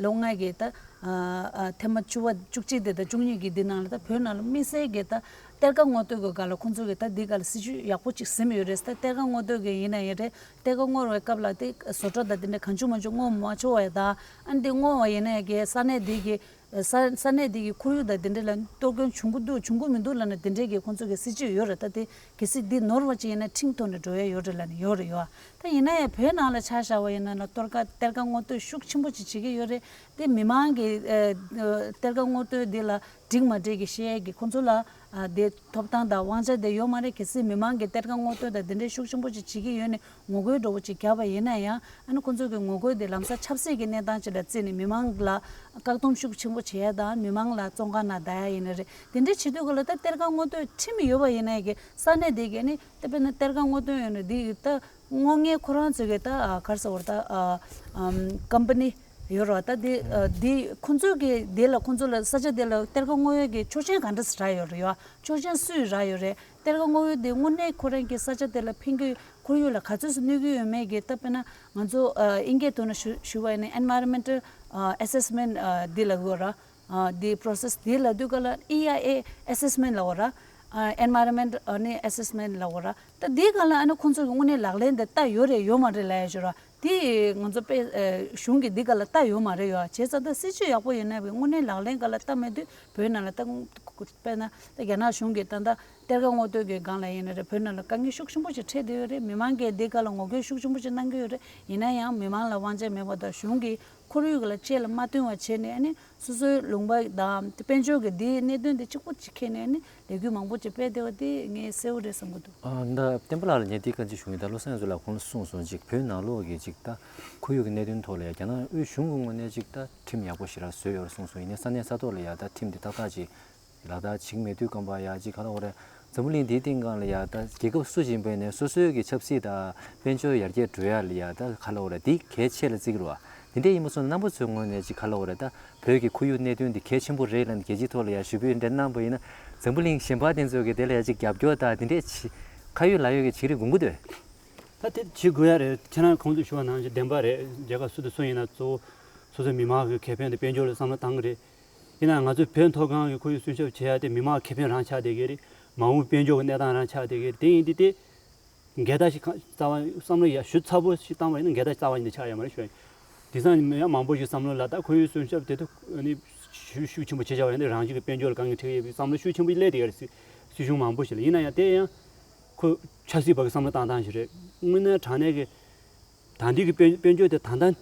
ལོ་ལྔ་གི་ད་ཨ་ཨ་ཐེངས་མ་བཅུ་པ་བཅུ་གཅིག་དེ་ད་བཅུ་གཉིས་གི་འདི་ནང་ལ་ད་བོད་ནང་ལ་དམིགས་བསལ་གི་ད་གཏེར་ཁ་སྔོག་འདོན་གི་སྒང་ལ་ཁོང་ཚོ་གི་ད་འདི་སྒང་ལ་སྲིད་ཇུས་ཡག་པོ་ཅིག་ཟིན་ཡོད་རེད། ད་གཏེར་ཁ་སྔོག་འདོན་གི་ཡིན་ན་ཡིན་རེད། གཏེར་ཁ་སྔོག་པའི་སྐབས་ལ་དེ་བཟོ་གྲྭ་དང་དེ་འདྲ་གང་བྱུང་མང་བྱུང་སྔོག་མ་ཆོག་པ་ཡ་ད་ཨ་འདི་སྔོག་པ་ཡིན་ན་ཡ་གི་ས་གནས་འདི་གི་ས་ས་གནས་འདི་གི་ཁོར་ཡུག་དང་དེ་འདྲ་ལ་གཏོར་སྐྱོན་བྱུང་གི་འདུག་བྱུང་གི་མི་འདུག་ལབ་ན་དེ་འདྲའི་གི་ཁོང་ཚོ་གི་སྲིད་ཇུས་ཡོད་རེད། ད་དེ་གལ་སྲིད་འདི་ནོར་བ་ཅིག་ཡིན་ན་ཁྲིམས་ཐོག་ནས་འགྲོ་ཡ་ཡོད་རེད་ལབ་ནས་ཡོད་རེད་ཡོད། ད་ཡིན་ན་ཡང་བོད་ནང་ལ་ཆ་བཞག་པ་ཡིན་ན་ལ་གཏོར་ཁ་གཏེར་ཁ་སྔོག་འདོན་ཤུགས་ཆེན་པོ་ཅིག་བྱེད་ཀྱི་ཡོད་རེད། དེ་མི་མང་གི་ཨ་ཨ་གཏེར་ཁ་སྔོག་འདོན་འདི་ལ་འགྲིག་མ་འགྲིག་གི་བཤད་ཡས་ཀྱི་ཁོང་ཚོ་ལ་ཨ་དེ་ཐོབ་ཐང་དང་དབང་ཆ་དེ་ཡོད་མ་རེད། གལ་སྲིད་མི་མང་གི་གཏེར་ཁ་སྔོག་འདོན་དང་དེ་འདྲའི་ཤུགས་ཆེན་པོ་ཅིག་བྱེད་ཀྱི་ཡོད་ནས་ངོ་རྒོལ་འདྲ་བོ་ཅིག་བརྒྱབ་པ་ཡིན་ན་ཡང་ཨ་ནི་ཁོང་ཚོ་གི་ངོ་རྒོལ་དེ་ལམ་སང་ཆབ་སྲིད་ཀྱི་གནས་སྟངས་ཅིག་ལ་བརྩིས་ནས་མི་མང་ལ་བཀག་སྡོམ་ཤུགས་ཆེན་པོ་བྱེད་ཡ་དང་མི་མང་ལ་བཙོན་ཁང་ནང་བསྡད་ཡ་ཡིན་ན་རེད། དེ་འདྲའི་བྱེད་དུས་ག་ལ་ད་གཏེར་ཁ་སྔོག་འདོན་ཁྲིམས་ཡོད་པ་ཡིན་ན་ཡང་གི་ས་གནས་དེ་གི་ཨ་ནི་ད་དཔེར་ན་གཏེར་ཁ་སྔོག་འདོན་ཡོད་ན་དེ་གི་ད་སྔོག་མཁན་ཁོ་རང་ཚོ་གི་ད་ཨ་ག་རེ་ཟེར་བ་རེད། ད་ཨ་ཨམ་ཀམ་པ་ནི་ཡོད་རེད་བ། ད་དེ་ཨ་དེ་ཁོང་ཚོ་གི་དེ་ལ་ཁོང་ཚོ་ལ་ས་ཆ་དེ་ལ་གཏེར་ཁ་སྔོག་ཡ་གི་ཆོག་མཆན་ག་འདྲ་སེ་རག་ཡོད་རེད་ཡོད། ཆོག་མཆན་སུས་རག་ཡོད་རེད། གཏེར་ཁ་སྔོག་ཡ་དེ་དངོས་གནས་ཁོ་རང་གི་ས་ཆ་དེ་ལ་ཕན་གི་ཁོར་ཡུག་ལ་ག་ཚོད་སུ་གནོད་གི་ཡོད་མེད་གི་ད་དཔེར་ན་ང་ཚོ་ཨ་དབྱིན་སྐད་ཐོག་ནས་ཞུ་ཞུ་བ་ཡིན་ན་environmental ཨ་assessment ཨ་དེ་ལ་གོ་ར། ཨ་དེ་process དེ་ལ་དུས་ག་ལ་ཨི་ཨའི་ཨེ་assessment ལ་གོ་ར། ཨ་environment ཨ་ནི་assessment ལ་གོ་ར། ད་དེ་ག་ལ་ཨ་ནི་ཁོང་ཚོ་གི་དངོས་གནས་ལག་ལེན་དེ་ལྟ་ཡོད་རེད་ཡོད་མ་རེད་ལབ་ཡ་ཞུ་ར། དེ་ང་ཚོ་དཔེ་ཨ་གཞུང་གི་འདི་ག་ལ་ལྟ་ཡོད་མ་རེད་ཡོད། བྱས་ཙང་ད་སྲིད་ཇུས་ཡག་པོ་ཡོད་ན་བས་དངོས་གནས་ལག་ལེན་ག་ལ་ལྟ་མེད་དུས་བོད་ནང་ལ་ད་དཔེར་ན་ད་རྒྱ་ནག་གཞུང་གིས་ད་ལྟ་གཏེར་ཁ་སྔོག་འདོན་གྱི་སྒང་ལ་ཡིན་ན་རེད། བོད་ནང་ལ་དཀའ་ངལ་ཤུགས་ཆེན་པོ་ཞིག་འཕྲད་བསྡད་ཡོད་རེད། མི་མང་གིས་འདི་སྒང་ལ་ངོ་རྒོལ་ཤུགས་ཆེན་པོ་ཞིག་གནང་གི་ཡོད་རེད། ཡིན་ན་ཡང་མི་མང་ལ་དབང་ཆ་མེད་པ་དང་གཞུང་གིས་ ཁོར་ཡུག་ལ་ཅེས་ལ་མ་བསྟུན་པ་བྱས་ནས་ཨ་ནི་སོ་སོའི་ལུང་པ་དང་དཔལ་འབྱོར་གྱི་འདིའི་གནད་དོན་དེ་གཅིག་པོ་གཅིག་ཁྱེར་ནས་ཨ་ནི་ལས་འགུལ་མང་པོ་ཅིག་སྤེལ་བསྡད་པ་དེ་ངས་གསལ་བོ་རེད་བསམ་གྱི་འདུག་ཨ། ད་བསྟན་པ་ལགས་ལ་ངས་འདི་ག་ཅིག་ཞུ་གི་ཡིན། ད་བློ་བཟང་ཡང་ཚོ་ལགས་ཁོང་ལ་གསུངས་སོང་ཅིག་བོད་ནང་ལོགས་ཀྱི་ཅིག་ད་ཁོར་ཡུག་གི་གནད་དོན་ཐོག་ལ་ཡ་རྒྱ་ནག་དབུས་གཞུང་གི་ངོས་ནས་ཅིག་ད་ཁྲིམས་ཡག་པོ་ཞེ་དྲག་བཟོས་ཡོད་རེད་གསུངས་སོང་། ཡིན་ནའི་ས་གནས་ས་ཐོག་ལ་ཡ་ད་ཁྲིམས་དེ་ཏག་ཏག་ཅིག་ལག་བསྟར་བྱེད་ཀྱི་མེད་དུས་སྐབས་ལ་ཡ་ཅིག་ག་ལབ་དགོས་རེད། འཛམ་བུ་གླིང་འདིའི་སྟེང་སྒང་ལ་ཡ་ད་རྒྱལ་ཁབ་སུ་ཞིག་ཡིན་པ་ཡིན་ནའི་སོ་སོའི་གི་ཆབ་སྲིད་དང་དཔལ་འབྱོར་ཡར་རྒྱས་འགྲོ་ཡ་ལ་ཡ་ད་ག་ལབ་དགོས་རེད། འདི་གལ་ཆེ་ལ་བརྩི་གི་རེད་བ། དེ་འདྲ་ཡིན་པ་སོང་ན་རྣམ་པ་ཚོའི་ངོས་ནས་ཅིག་ག་ལབ་དགོས་རེད། ད་བོད་ཀྱི་ཁོར་ཡུག་གནད་དོན་འདི་གལ་ཆེན་པོ་རེད་ལབ་ནས་རྒྱལ་སྤྱིའི་ཐོག་ལ་ཡ་ཞུ་འབོད་འདྲ་གནང་པ་ཡིན་ན་འཛམ་བུ་གླིང་གཞན་པ་དེ་ཚོ་གི་དེ་ལ་ཡ་ཅིག་རྒྱབ་སྐྱོར་དང་དེ་འདྲས་བྱེད་ཁ་ཡོད་ལག་ཡོད་ཀྱི་བྱེད་རིགས་དགོངས་ཀྱི་འདུག་ད་དེ་བྱེད་དགོས་ཡ་རེད། ཁྱེད་རང་ཁོང་ཚོས་ཞུ་བ་ནང་བཞིན་བདེན་པ་རེད། རྒྱལ་ཁབ་སུ་དང་སུ་ཡིན་ན་གཙོ་བོ་སོ་སོའི་མི་མང་གི་ཁེ་ཕན་དང་དཔལ་འབྱོར་ལ་བསམ་བློ་བཏང་གི་རེད། ཡིན་ནའང་ང་ཚོས་བོད་མཐོ་སྒང་གི་ཁོར་ཡུག་སྲུང་སྐྱོབ་བྱེད་ཡ་དེ་མི་མང་ཁེ་ཕན་རང་ཆགས་བསྡད་ཀྱི་རེད། མ་འོངས་དཔལ་འབྱོར་གྱི་གནས་སྟངས་རང་ཆགས་བསྡད་ཀྱི་རེད། དེ་ཡིན་དུས་དེ་འགལ་ཟླ་ཞིག་གང་རྩ་བ་བསམ་བློ་ཡ་ཞུ་ཚ་པོ་ཞིག་བཏང་བ་ཡིན་ན་འགལ་ཟླ་རྩ་བ་ཉིད་ནས་ཆགས་ཡོད་མ་རེད་ཞུ་ཡ་ཡིན། དེང་སང་ཡང་མང་པོ་ཞིག་བསམ་བློ་ལ་ད་ཁོར་ཡུག་སྲུང་སྐྱོབ་དེ་ཚོ་ནི་ཤུགས་ཤུགས་ཆེན་པོ་བྱེད་བྱ་བ་ཡིན་ན་རང་བཞིན་གྱི་དཔལ་འབྱོར་ལ་དཀའ་ངལ་འཕྲད་ཀྱི་ཡོད་པའི་བསམ་བློ་ཤུགས་ཆེན་པོ་སླེབས་བསྡད་ཡོད་རེད། སྲིད་སྲིད་གཞུང་མང་པོ་ཞིག་ལ། ཡིན་ན་ཡང་དེ་ཡང་ཁོ་ཆབ་སྲིད་པ་གི་བསམ་བློ་བཏང་སྟངས་ཤིག་རེད། དངོས་གནས་དྲང་གནས་ཀྱི་ད་ལྟའི་གི་དཔལ་དཔལ་འབྱོར་དེ་ད་ལྟ་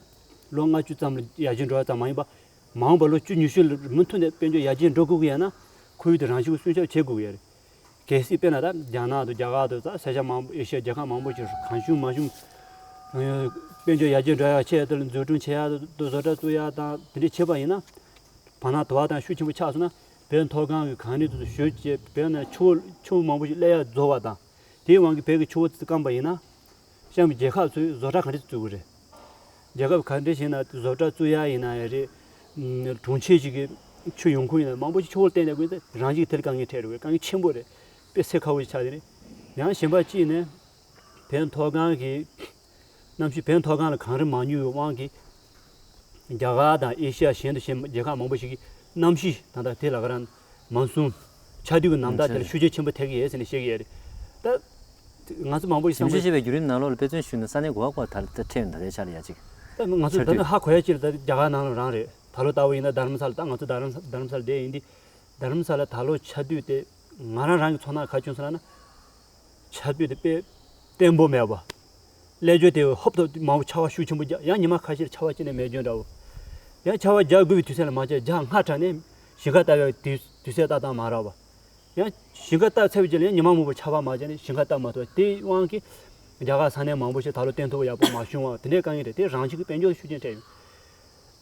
ལོ་ལྔ་བཅུ་ཙམ་ལ་ཡར་རྒྱས་འགྲོ་བ་ཙམ་མ་ཡིན་པ། མ་འོངས་པ་ལོ་བཅུ་ཉི་ཤུ་ལ་མུ་མཐུད་ནས་དཔལ་འབྱོར་ཡར་རྒྱས་འགྲོ་དགོས་ཀྱི་ཡོད་ན་ཁོར་ཡུག་དེ་རང་བཞིན་གྱིས་སྲུང་སྐྱོབ་བྱེད་དགོས་ཀྱི་ཡོད་རེད། གལ་སྲིད་དཔེར་ན་ད་རྒྱ་ནག་དང་རྒྱ་གར་དང་ད་ས་ཆ་མང་པོ་ཨེ་ཤི་ཡ་རྒྱལ་ཁབ་མང་པོ་ཞིག་གང་བྱུང་མང་བྱུང་དཔལ་འབྱོར་ཡར་རྒྱས་འགྲོ་ཡག་ཆེད་དུ་འཛུགས་སྐྲུན་བྱེད་ཡག་དང་བཟོ་གྲྭ་བཙུགས་ཡག་དང་དེ་འདྲ་བྱེད་པ་ཡིན་ན། བར་སྣང་དུ་བ་དང་ཤུགས་ཆེན་པོ་ཆགས་སོང་ན་བོད་མཐོ་སྒང་གི་གངས་རི་དེ་ཚོ་ཞུ་བྱས་བོད་ནང་ཆུ་བོ་ཆུ་བོ་མང་པོ་ཞིག་སླེབས་ཡག་རྫོགས་པ་དང་། དེའི་དབང་གིས་བོད་ཀྱི་ཆུ་བོ་དེ་ཚོ་སྐམ་པ་ཡིན་ན། གཤམ་གྱི་རྒྱལ་ཁབ་ཚོས་བཟོ་གྲྭ་ག་འདྲས་བཙུགས་ཀྱི་རེད། རྒྱལ་ཁབ་ག་འདྲས་ཞིག་ན་བཟོ་གྲྭ་བཙུགས་ཡ་ཡིན་ན་ཡང་རེད། གྲོང་ཁྱེར་ཞིག་གི་ཆུ་ཡོང་ཁུངས་ཡིན་ན་མང་པོ་ཞིག་ཆུ་བོར་བརྟེན་ནས་ཀུན་ཏུ་རང་བཞིན་དེ་ལ་དཀའ་ངལ་འཕྲད་འགྲོ་བའི་དཀའ་ངལ་ཆེན་པོ་རེད། དཔེ་སེལ་ཁག་པོ་ཞིག་ཆགས་ཏེ་རེད། ཡང་གཞན་པ་གཅིག་ནས་བོད་མཐོ་སྒང་གི་གནམ་གཤིས་བོད་མཐོ་སྒང་ལ་གངས་རི་མང་ཉུང་གི་དབང་གིས་རྒྱ་གར་དང་ཨེ་ཤི་ཡ་གཞན་དང་གཞན་རྒྱལ་ཁབ་མང་པོ་ཞིག་གི་གནམ་གཤིས་ད་ལྟ་དེ་ལ་ག་རང་མོན་སུན་ཆར་དུས་ཀྱི་ནམ་ཟླ་དེ་ལ་ཤུགས་རྐྱེན་ཆེན་པོ་ཐེབས་ཀྱི་ཡོད་ཟེར་ནས་བཤད་ཀྱི་ཡོད་རེད། ད་ང་ཚོ་མང་པོ་ཞིག་ཞིབ་འཇུག་བྱས་པའི་བརྒྱུད་རིམ་ནང་ལོགས་ལ་དཔེ་མཚོན་ཞུས་ན་ས་གནས་ག་བ་ག་བ་ད་ལྟ་ཁྲལ་ད་ལྟའི་ཆ་ལ་ཡ་གཅིག་ད་ང་ཚོ་ཆར་ད་དུས་ནི་ཧ་གོ་ཡ་གཅིག་ལ་ད་རྒྱ་གར་ནང་ལ་རང་རེད། ད་ལོ་ལྟ་བུ་ཡིན་ན་རྡ་རམ་ས་ལ་ད་ང་ཚོ་རྡ་རམ་རྡ་རམ་ས་ལ་བསྡད་ཡིན་དུས་རྡ་རམ་ས་ལ་ད་ལོ་ཆར་དུས་དེ་ང་རང་རང་གི་ཚོར་སྣང་ག་བྱུང་སོང་ལབ་ན། ཆར་དུས་དེ་དཔེ་བརྟན་པོ་མེད་པ། ཀླད་ཀོར་དེ་ཧོབ་ཏེ་མང་པོ་ཆར་པ་ཤུགས་ཆེན་པོ་རྒྱག་ཡང་ཉི་མ་ཁ་ཤས་ཆར་པ་གཅིག་ནས་མེད་རྒྱུ་འདྲ་བོ། ཡང་ཆར་པ་རྒྱག་དགོས་པའི་དུས་ཚོད་ལ་མ་བརྒྱབ་རྒྱག་སྔ་དྲགས་ནས་ཞིང་ཁ་བཏབ་ཡག་དུས་དུས་ཚོད་ཏག་ཏག་མ་རག་པ། ཡང་ཞིང་ཁ་བཏབ་ཚར་བའི་རྗེས་ལ་ཡང་ཉི་མ་མང་པོ་ཆར་པ་མ་བརྒྱབ་ནས་ཞིང་ཁ་བཏབ་མ་ཐུབ་པ་དེའི་དབང་གིས་རྒྱ་གར་ས་གནས་མང་པོ་ཞིག་ད་ལོ་སྟོན་ཐོག་ཡག་པོ་མ་བྱུང་བ་དེ་འདྲའི་དཀའ་ངལ་རེད། དེ་རང་བཞིན་གྱི་དཔལ་འབྱོར་ལ་ཤུགས་རྐྱེན་ཐེབས་ཡོད།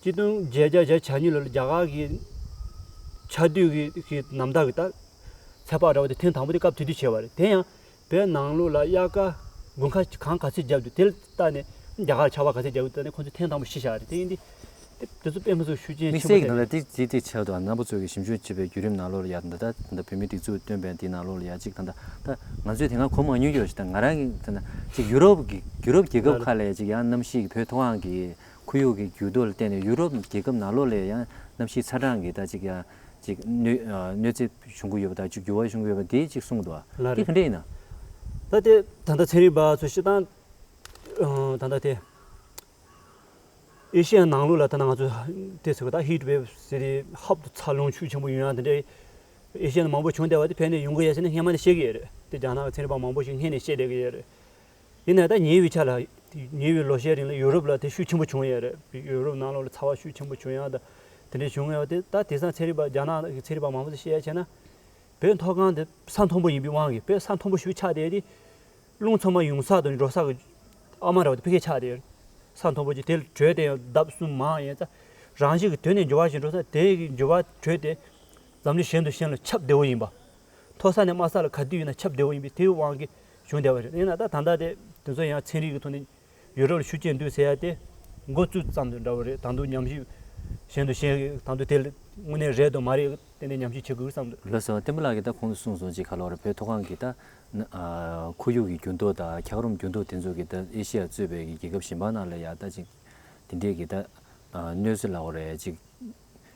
གཅིག་སྟོང་བརྒྱད་བརྒྱ་བརྒྱད་ཅུ་གྱ་གཉིས་ལོ་ལ་རྒྱ་གར་གྱི་ཆར་དུས་ཀྱི་ཀྱི་ནམ་ཟླ་གི་ད་ཚོད་དཔག་འདྲ་བོ་དེ་ཐེངས་དང་པོ་དེ་སྐབས་དེ་དུས་བྱས་པ་རེད། དེ་ཡང་བོད་ནང་ལོགས་ལ་དབྱར་ཁ་དགུན་ཁ་གངས་ག་ཚོད་བརྒྱབ་འདུག་དེ་ལ་བལྟས་ནས་རྒྱ་གར་ཆར་པ་ག་ཚོད་བརྒྱབ་འདུག་བལྟས་ནས་ཁོང་ཚོས་ཐེངས་དང་པོ་ཤེས་བཞག་རེད། དེ་ཡིན་དུས་དེ་དེ་ཚོ་དཔེ་མི་སྲིད་ཤུགས་རྐྱེན་དམིགས་ཆེན་པོ་བསལ་གྱི་རེད། ནང་ལ་དེ་དེ་དེ་ཆགས་འདུག་རྣམ་པ་ཚོ་གི་ཞིབ་འཇུག་བྱས་པའི་བརྒྱུད་རིམ་ནང་ལོགས་ལ་ཡ་ད་ད་ད་བོད་མིའི་སྒྲིག་འཛུགས་བཏོན་པའི་དེའི་ནང་ལོགས་ལ་ཡ་གཅིག་ད་ད་ད་ང་ཚོས་དེ་སྔ་གོ་མ་མྱོང་རྒྱུ་ཞིག་ད་ང་རང་གི་ད་ད་གཅིག་ཡུ་རོབ་ཀྱི་ཡུ་རོབ་རྒྱལ་ཁབ་ཁག་ལ་ཡ་གཅིག་ཡང་གནམ་གཤིས་ཀྱི་བོད་མཐོ་སྒང་གི་ཁོར་ཡུག་གི་འགྱུར་ལྡོག་ལ་བརྟེན་ནས་ཡུ་རོབ་རྒྱལ་ཁབ་ནང་ལོགས་ལ་ཡང་གནམ་གཤིས་ཚ་གྲང་གི་ད་ཅིག་ཡང་ཅིག་གནོད་ཨ་གནོད་འཚེ་བྱུང་གི་ཡོད་པ་དང་ཅིག་འགྱུར་བ་བྱུང་གི་ཡོད་པ་དེ་ཅིག་གསུངས་འདུག་ལགས་དེ་རེད། ག་འདྲ་ཡིན་ན། ད་དེ་ད་ལྟ་ཚན་རིག་པ་ཚོ་སྤྱིར་བཏང་ཨ་ད་ལྟ་དེ་ཨེ་ཤི་ཡ་ནང་ལོགས་ལ་ད་ང་ཚོ་དེ་ཚོ་ད་ཧིཊ་ཝེབ་ཟེར་ཏེ་ཧབ་ཏུ་ཚ་རླུང་ཤུགས་ཆེན་པོ་ཡོང་ཡ་དེ་འདྲའི་ཨེ་ཤི་ཡ་ནང་མང་པོ་བྱུང་བསྡད་པ་དེ་བོད་ནས་ཡོང་གི་ཡོད་ཟེར་ནས་སྔན་མ་ནས་བཤད་ཀྱི་ཡོད་རེད། དེ་རྒྱ་ནག་གི་ཚན་རིག་པ་མང་པོ་ཞིག་སྔན་ནས་བཤད་བསྡད་ཀྱི་ཡོད་རེད། ཡིན་ནའི་ད་ཉེ་བའི་ཆར་ལ་ཉེ་བའི་ལོ་ཤས་རིང་ལ་ཡུ་རོབ་ལ་དེ་ཤུགས་ཆེན་པོ་བྱུང་ཡོད་རེད། ཡུ་རོབ་ནང་ལོགས་ལ་ཚ་བ་ཤུགས་ཆེན་པོ་བྱུང་ཡག་ད་དེ་འདྲ་བྱུང་ཡོད་དེ། ད་དེང་སང་ཚན་རིག་པ་རྒྱ་ནག་གི་ཚན་རིག་པ་མང་པོ་ཞིག་བཤད་ཡ་བྱས་ན། བོད་མཐོ་སྒང་དེ་ས་མཐོན་པོ་ཡིན་པའི་དབང་གིས་བོད་ས་མཐོན་པོ་ཞིག་ཆགས་བསྡད་དེ། རླུང་ཚང་མ་ཡོང་ས་དང་འགྲོ་ས་གི་ཨ་མ་ར་བ་དེ་ཕ་གིར་ཆགས་བསྡད་ཡོད། ས་མཐོན་པོ་ཅིག་དེ་ལ་དྲོད་དེ་ཡང་ལྡབ་གསུམ་མང་ཡོད་ཙང་། རང་བཞིན་གྱི་དོན་ནས་འགྱུར་བ་ཞིག་འགྲོ་ས་དེ་གི་འགྱུར་བ་དྲོད་དེ་འཛམ་གླིང་གཞན་དང་གཞན་ལ་ཁྱབ་བདེ་བོ་ཡིན་པ། མཐོ་ས་ནས་དམའ་ས་ལ་ག་དུས་ཡིན་ན་ཁྱབ་བདེ་བོ་ཡིན་པས་དེའི་དབང་གིས་བྱུང་བསྡད་པ་རེད། ཡིན་ན་ད་ད་ལྟ་དེ་དེ་ཚོ་ཡང་ཚན་རིག་གི་ཐོག་ནས་ཡུ་རོབ་ལ་ཤུགས་རྐྱེན་འདུག་ཟེར་ཡ་དེ་འགོ་བཙུགས་ཙམ་དུ་འདྲ་བོ་རེད། ད་དུང་ཉམས་ཞིབ་གཞན་དང་གཞན་གྱིས་ད་དུང་དེ་ལ་དངོས་གནས་རེད་དང་མ་རེད་ཏན་ཏན་ཉམས་ཞིབ་བྱེད་དགོས་བསམ་འདུག་ལགས་སོ། བསྟན་པ་ལགས་ཀྱིས་ད་གོང་དུ་གསུངས་སོང་ཅིག་ག་ལབ་རེད། བོད་མཐོ་སྒང་གི་ད་ཁོར་ཡུག་གི་འགྱུར་ལྡོག་དང་འཁྱགས་རོམ་འགྱུར་ལྡོག་དེ་ཚོ་གིས་ད་ཨེ་ཤི་ཡ་གཙོས་པའི་རྒྱལ་ཁབ་གཞན་པ་ནང་ལ་ཡ་ད་ཅིག་དེ་འདྲས་ཀྱི་ད་གནོད་འཚེ་ལབ་དགོས་རེད། ཅིག་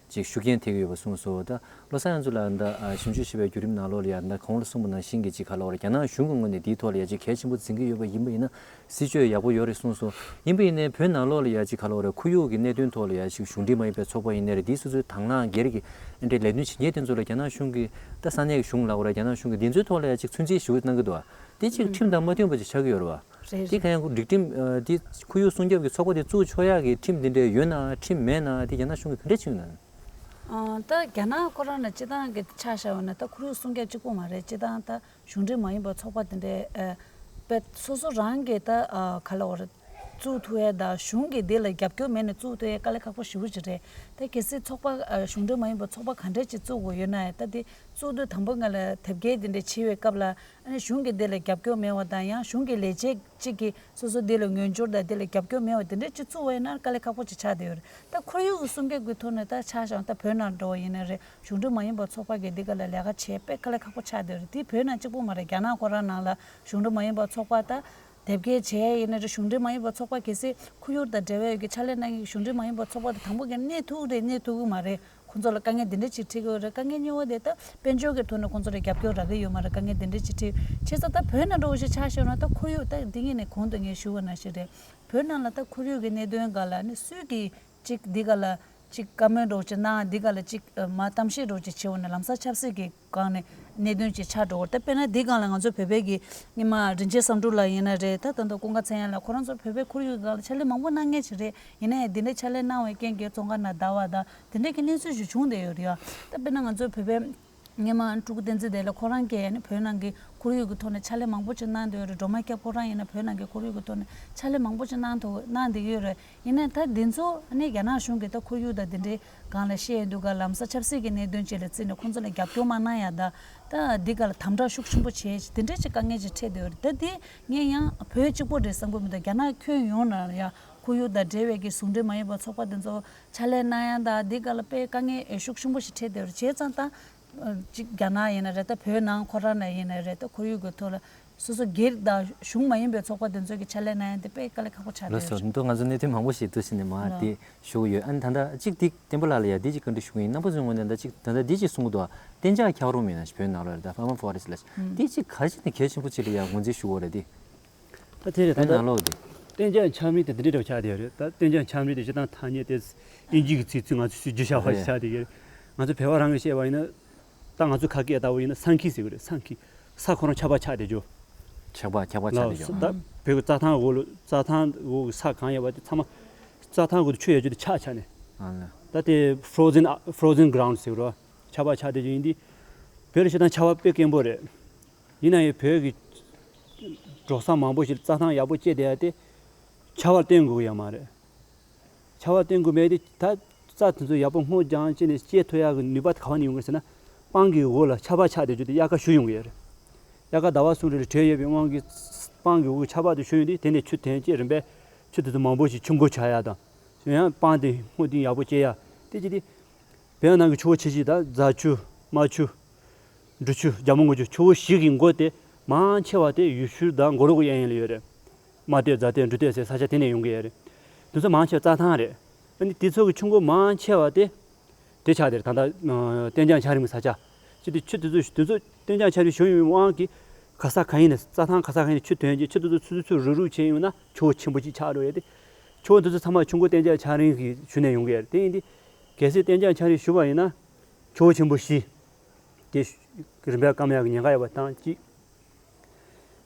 ཅིག་ཤུགས་རྐྱེན་ཐེབས་ཀྱི་ཡོད་པ་གསུངས་སོང་། ད་བློ་བཟང་ཡང་ཚོ་ལགས་ད་ཞིབ་འཇུག་བྱས་པའི་བརྒྱུད་རིམ་ནང་ལོགས་ལ་ཡ་ད་གོང་ལ་གསུངས་པ་ནང་བཞིན་གྱི་ཅིག་ག་ལབ་དགོས་རེད། རྒྱ་ནག་གཞུང་གི་ངོས་ནས་འདིའི་ཐོག་ལ་ཡ་ཅིག་གལ་ཆེན་པོ་འཛིན་གྱི་ཡོད་པ་ཡིན་པ་ཡིན་ན་སྲིད་བྱུས་ཡག་པོ་ཡོད་རེད་གསུངས་སོང་། ཡིན་པ་ཡིན་ནའི་བོད་ནང་ལོགས་ལ་ཡ་ཅིག་ག་ལབ་དགོས་རེད། ཁོར་ཡུག་གི་གནད་དོན་ཐོག་ལ་ཡ་ཅིག་གཞུང་འབྲེལ་མ་ཡིན་པའི་ཚོགས་པ་ཡིན་ནའི་རེད། འདིའི་སོ་སོའི་དང་བླངས་སྒེར་གྱི་འདྲའི་ལས་དོན་བྱེད་མཁན་དེ་ཚོ་ལ་རྒྱ་ནག་གཞུང་གིས་ད་ས་གནས་ཀྱི་གཞུང་ལབ་དགོས་རེད། རྒྱ་ནག་གཞུང་གིས་འདི་ཚོའི་ཐོག་ལ་ཡ་ཅིག་ཚོད་འཛིན་ཞུ་གནང་གི་འདུག་བ། དེ་ཅིག་ཁྲིམས་དང་མ་མཐུན་པ་ཅིག་ཆགས་ཀྱི་ཡོད་རེད་བ། རེད། དེ་ག་ཡང་སྒྲིག་ཁྲིམས་ཨ་དེ་ཁོར་ཡུག་སྲུང་སྐྱོབ་ཀྱི་ཚོགས་པ་དེ་བཙུགས་ཆོག་ཡག་གི་ཁྲིམས་དེ་འདྲ་ཡོད་ན་ཁྲིམས་མེད་ན་དེ་རྒྱ་ནག་གཞུང་གིས་ག་འདྲ་བྱེད་ཀྱི་ཡོད་ན། ཨ་ད་རྒྱ་ནག་ཁོ་རང་ལ་སྤྱི་བཏང་གི་ཆ་བཞག་པ་ན་ད་ཁོར་ཡུག་སྲུང་སྐྱོབ་གཅིག་པོ་མ་རེད། སྤྱི་བཏང་ད་གཞུང་འབྲེལ་མ་ཡིན་པ་ཚོགས་པ་དེ་འདྲའི་ཨ་དཔེ་སོ་སོ་རང་གིས་ད་ཨ་ག་ལ་བར་བཙུགས་ཐུབ་ཡས་དང་གཞུང་གིས་འདི་ལ་རྒྱབ་སྐྱོར་མེད་ན་བཙུགས་ཐུབ་ཡས་དཀའ་ལས་ཁག་པོ་ཞེ་པོ་ཅིག་རེད། ད་གལ་སྲིད་ཚོགས་པ་ཨ་གཞུང་འབྲེལ་མ་ཡིན་པ་ཚོགས་པ་ག་འདྲས་ཅིག་བཙུགས་དགོས་ཡོད་ན་ཡང་ད་དེ་བཙུགས་དུས་དང་པོ་ང་ལ་དེབ་སྐྱེལ་དེ་འདྲས་བྱེད་པའི་སྐབས་ལ་ཨ་ནི་གཞུང་གིས་དེ་ལ་རྒྱབ་སྐྱོར་མེད་པ་དང་ཡང་གཞུང་གི་ལས་བྱེད་ཅིག་གིས་སོ་སོ་དེ་ལ་ངོས་སྦྱོར་དང་དེ་ལ་རྒྱབ་སྐྱོར་མེད་པ་དེ་འདྲས་ཅིག་བཙུགས་པ་ཡིན་ན་དཀའ་ལས་ཁག་པོ་ཅིག་ཆགས་བསྡད་ཡོད་རེད། ད་ཁོར་ཡུག་གི་སྲུང་སྐྱོབ་ཀྱི་ཐོག་ནས་ད་ཆ་བཞག་ད་བོད་ནང་འགྲོ་བ་ཡིན་ན་རེད། གཞུང་འབྲེལ་མ་ཡིན་པ་ཚོགས་པ་གིས་འདི་ག་ལ་ལས་ཀ་བྱེད་དཔེ་དཀའ་ལས་ཁག་པོ་ཆགས་བསྡད་ཡོད་རེད། དེ་བོད་ནང་གཅིག་པོ་མ་རེད། རྒྱ་ནག་ཁོ་རང་ནང་ལ་གཞུང་འབྲེལ་མ་ཡིན་པ་ཚོགས་པ་ད་དེབ་སྐྱེལ་བྱས་ཡིན་ན་རེད། གཞུང་འབྲེལ་མ་ཡིན་པ་ཚོགས་པ་གལ་སྲིད་ཁོར་ཡུག་དང་འབྲེལ་བའི་གི་ཕྱག་ལས་གནང་མཁན་གཞུང་འབྲེལ་མ་ཡིན་པ་ཚོགས་པ་དེ་དང་པོ་གི་གནས་ཐུབ་རེད། གནས་ཐུབ་གི་མ་རེད། ཁོང་ཚོ་ལ་དཀའ་ངལ་འདི་འདྲ་ཅིག་འཕྲད་ཀྱི་ཡོད་རེད། དཀའ་ངལ་གཉིས་པ་དེ་ད་དཔལ་འབྱོར་གྱི་ཐོག་ནས་ཁོང་ཚོ་ལ་རྒྱབ་སྐྱོར་རག་གི་ཡོད་མ་རེད། དཀའ་ངལ་འདི་འདྲ་ཅིག་འཕྲད་བྱས་ཙང་ད་བོད་ནང་འགྲོ་བ་ཞིག་ཆ་བཞག་ན་ད་ཁོར་ཡུག་ད་འདི་ངས་ནས་གོང་དུ་ངས་ཞུ་བ་ནང་བཞིན་རེད། བོད་ནང་ལ་ད་ཁོར་ཡུག་གི་གནད་དོན་སྒང་ལ་ནི་སུས་ཀྱིས་ཅིག་འདི་ག་ལ་ཅིག་བཀའ་མོལ་འདྲ་བོ་ཅིག་གནང་། འདི་ག་ལ་ཅིག་མ་གཏམ་བཤད་འདྲ་བོ་ཅིག་བྱེད་འོ་ན་ལམ་སང་ཆབ་སྲིད་ཀྱི་སྒང་ནས་གནད་དོན་ཅིག་ཆགས་འགྲོ་གི་རེད། ད་དཔེར་ན་འདི་སྒང་ལ་ང་ཚོ་བོད་པའི་གི་སྔོན་མ་རིན་ཆེན་བསམ་གྲུབ་ལགས་ཡིན་ན་རེད། ད་ད་ལྟ་ཀུན་དགའ་ཚེ་དབྱངས་ལགས་ཁོ་རང་ཚོ་བོད་པའི་ཁོར་ཡུག་སྒང་ལ་ཕྱག་ལས་མང་པོ་གནང་མཁན་ཅིག་རེད། ཡིན་ན་ཡང་འདི་འདྲའི་ཕྱག་ལས་གནང་བའི་རྐྱེན་གྱིས་བཙོན་ཁང་ནང་བསྡད་པ་དང་དེ་འདྲའི་གི་གནས་ཚུལ་ཞིག་བྱུང་བསྡད་ཡོད་རེད་ཡ། ད་དཔེར་ན་ང་ཚོ་བོད་པའི་སྔོན་མ་སྤྲུལ་སྐུ་བསྟན་འཛིན་བདེ་ལེགས་ཁོ་རང་གིས་ནི་བོད་ནང་གི་ཁོར་ཡུག་གི་ཐོག་ནས་ཕྱག་ལས་མང་པོ་ཅིག་གནང་བསྡད་ཡོད་རེད། སྒྲོལ་མ་སྐྱབས་ཁོ་རང་ཡིན་ན་བོད་ནང་གི་ཁོར་ཡུག་གི་ཐོག་ནས་ཕྱག་ལས་མང་པོ་ཅིག་གནང་ཐུབ་གནང་བསྡད་ཡོད་རེད། ཡིན་ནའི་ད་འདི་ཚོ་ནི་རྒྱ་ནག་གཞུང་གིས་ད་ཁོར་ཡུག་དང་འདི་འདྲའི་སྒང་ལ་བཤད་ཡོང་དུས་ག་ལམ་སང་ཆབ་སྲིད་ཀྱི་གནད་དོན་ཅིག་ལ་བརྩིས་ནས་ཁོང་ཚོ་ལ་རྒྱབ་སྐྱོར་མ་གནང་ཡ་ད་ད་འདི་ག་ལ་དམ་དྲག་ཤུགས་ཆེན་པོ་བྱས་འདི་འདྲའི་ཅིག་དཀའ་ངལ་ཅིག་འཕྲད་བསྡད་ཡོད་རེད། ད་འདི་ངས་ཡང་བོད་གཅིག་པོ་རེད་བསམ་གྱི་མི་འདུག་རྒྱ་ནག་ཁྱོན་ཡོངས་ནང་ཡ་ཁོར་ཡུག་དང་འབྲེལ་བའི་གི་གཞུང་འབྲེལ་མ་ཡིན་པ་ཚོགས་པ་འདི་ཚོ་ཕྱག་ལས་གནང་ཡ་ད་འདི་ག་ལ་དཔེ་དཀའ་ངལ་ཤུགས་ཆེན་པོ་ཞིག་འཕྲད་བསྡད་ཡོད་རེད། བྱས་ཙང་ད། ཅིག་རྒྱ་ནག་ཡིན་ན་རེད། ད་བོད་ནང་ཁོ་རང་ནས་ཡིན་ན་རེད། ད་ཁོར་ཡུག་གི་ཐོག་ལ་སོ་སོ་སྒེར་དང་གཞུང་མ་ཡིན་པའི་ཚོགས་པ་དེ་ཚོ་གི་ཕྱག་ལས་གནང་ཡ་དེ་དཔེ་དཀའ་ལས་ཁག་པོ་ཆགས་ལགས་སོ། བསྡད་ཡོད་རེད། འདི་ང་ཚོ་གནད་དོན་མང་པོ་ཞིག་འདུག་ཟེར་ནས་མ་ལགས། དེ་ཞུ་གི་ཡོད། ཨ་ནི་ད་ལྟ་གཅིག་དེ་བསྟན་པ་ལགས་ལ་ཡ་དེ་གཅིག་བཀའ་འདྲི་ཞུ་གི་ཡིན། རྣམ་པ་ཚོས་ངོས་ནས་ད་གཅིག་ད་ལྟ་དེ་གཅིག་གསུང་གི་འདུག་གཏན་འཇགས་འཁྱགས་རོམ་ཡིན་ན་བོད་ནང་ལོགས་རེད། ད་perma forest ལ་དེ་གཅིག་ག་རེ་བྱས་ནས་གལ་ཆེན་པོ་ཅིག་ལ་ཡ་ངོས་འཛིན་ཞུ་གི་ཡོད་རེད་དེ། ད་དེ་རེད། ད་བོད་ནང་ལོགས་དེ། གཏན་འཇགས་འཁྱགས་རོམ་དེ་འདི་འདྲ་ཆགས་བསྡད་ཡོད་རེད། ད་གཏན་འཇགས་འཁྱགས་རོམ་དེ་སྤྱིར་བཏང་ཐ་སྙད་དེ་དབྱིན་ཇི་གི་ཚིག་ཚུར་ང་ཚོས་བསྒྱུར་བཞག་པ་ཞིག་ཆགས་བསྡད་ཡོད་རེད། ང་ཚོ་བོད་པ་རང་གིས་བཤད་པ་ཡིན་ན། ད་ང་ཚོ་ཁ་སྐད་ལྟ་བུ་ཡིན་ན་ས་འཁྱིལ་ཟེར་གི་རེད། ས་འཁྱིལ། ས་ཁོ་རང་ཆགས་པ་ཆགས་བསྡད་རྒྱུ། ཆགས་པ་ཆགས་པ་ཆགས་ལགས་བསྡད་རྒྱུ། སོ། ད་བོད་ཀྱི་རྩྭ་ཐང་འོག་ལ་རྩྭ་ཐང་འོག་གི་ས་གང་ཡོད་པ་དེ་ཚང་མ་རྩྭ་ཐང་འོག་ཏུ་ཆུ་ཡོད་རྒྱུ་དེ་ཆག་ཆག་ནས། ཨ་ལ། ད་དེ་frozen frozen ground ཟེར་གི་རེད། ཆགས་པ་ཆགས་བསྡད་རྒྱུ་ཡིན་དུས། བོད་ལ་སྤྱིར་བཏང་ཆར་པ་དཔེ་དཀོན་པོ་རེད། ཡིན་ན་ཡང་བོད་ཀྱི་འབྲོག་ས་མང་པོ་ཞིག་རྩྭ་ཐང་ཡག་པོ་བཅད་བསྡད་ཡ་དེ་ཆར་པར་བརྟེན་དགོས་ཀྱི་ཡོད་མ་རེད། ཆར་པར་བརྟེན་དགོས་མེད་དེ་ད་རྩྭ་དེ་ཚོ་ཡག་པོ་སྔོ་ལྗང་བྱས་ནས་སྐྱེ་ཐུབ་ཡ་གི་ནུས་པ་དེ་ག་བ་ནས་ཡོང་གི་རེད་ཟེར་ན། སྤང་གི་འོག་ལ་ཆར་པ་ཆགས་བསྡད་རྒྱུ་དེ་དབྱར་ཁ་ཞུ་ཡོང་གི་ཡོད་རེད། དབྱར་ཁ་ཟླ་བ་གསུམ་རེ་རེ་བྲེལ་ཡོད་པའི་དབང་གིས་སྤང་གི་འོག་གི་ཆར་པ་དེ་ཞུ་ཡོང་དུས་དེ་ནས་ཆུ་དོན་བྱས་རིམ་པས་ཆུ་དེ་ཚོ་མང་པོ་ཞིག་ཆུ་མགོ་ཆགས་ཡ་དང་། ཡང་སྤང་དེ་སྔོ་ལྗང་ཡག་པོ་སྐྱེ་ཡ། དེ་ཅི་སྟེ། བོད་ནང་གི་ཆུ་བོ་ཆེ་ཆེ་ད་རྫ་ཆུ། རྨ་ཆུ། འབྲི་ཆུ། རྒྱ་མོ་སྔོ་ཆུ། ཆུ་བོ་བཞི་གི་མགོ་དེ་མང་ཆེ་བ་དེ་ཡུལ་ཤུལ་དང་མགོ་ལོག་གི་གཡས་གཡོན་ལ་ཡོད་རེད། རྨ་སྟོད་རྫ་སྟོད་འབྲི་སྟོད་ཟེར་ས་ཆ་དེ་ནས་ཡོང་གི་ཡོད་རེད། དེ་ཚོ་མང་ཆེ་བ་རྩྭ་ཐང་རེད། ཨ་ནི་དེ་ཚོ་གི་ཆུ་མགོ་མང་ཆེ་བ་དེ། དེ་ཆགས་དེར་ད་ལྟ་གཏན་འཇགས་འཁྱགས་རོམ་གི་ས་ཆ། ཅི་སྟེ་ཆུ་དེ་ཚོ་དེ་ཚོ་གཏན་འཇགས་འཁྱགས་རོམ་བྱུང་ཡོད་པའི་དབང་གིས་ག་ས་ག་ཡིན་ནས་རྩྭ་ཐང་ག་ས་ག་ཡིན་ནས་ཆུ་དོན་རྗེས་ཆུ་དེ་ཚོ་ཚུར་ཚུར་རུག་རུག་བྱས་ཡོང་ན་ཆུ་བོ་ཆེན་པོ་ཅིག་ཆགས་འགྲོ་ཡོད་དེ། ཆུ་བོ་དེ་ཚོ་ཚང་མ་ཆུ་མགོ་གཏན་འཇགས་འཁྱགས་རོམ་གི་ཞུ་ནས་ཡོང་གི་ཡོད་རེད། དེ་ཡིན་དུས་གལ་སྲིད་གཏན་འཇགས་འཁྱགས་རོམ་ཞུ་བ་ཡིན་ན། ཆུ་བོ་ཆེན་པོ་བཞི། དེ་རིམ་པས་སྐམ་ཡག་གི་ཉེན་ཁ་ཡོད་པ་དང་གཅིག་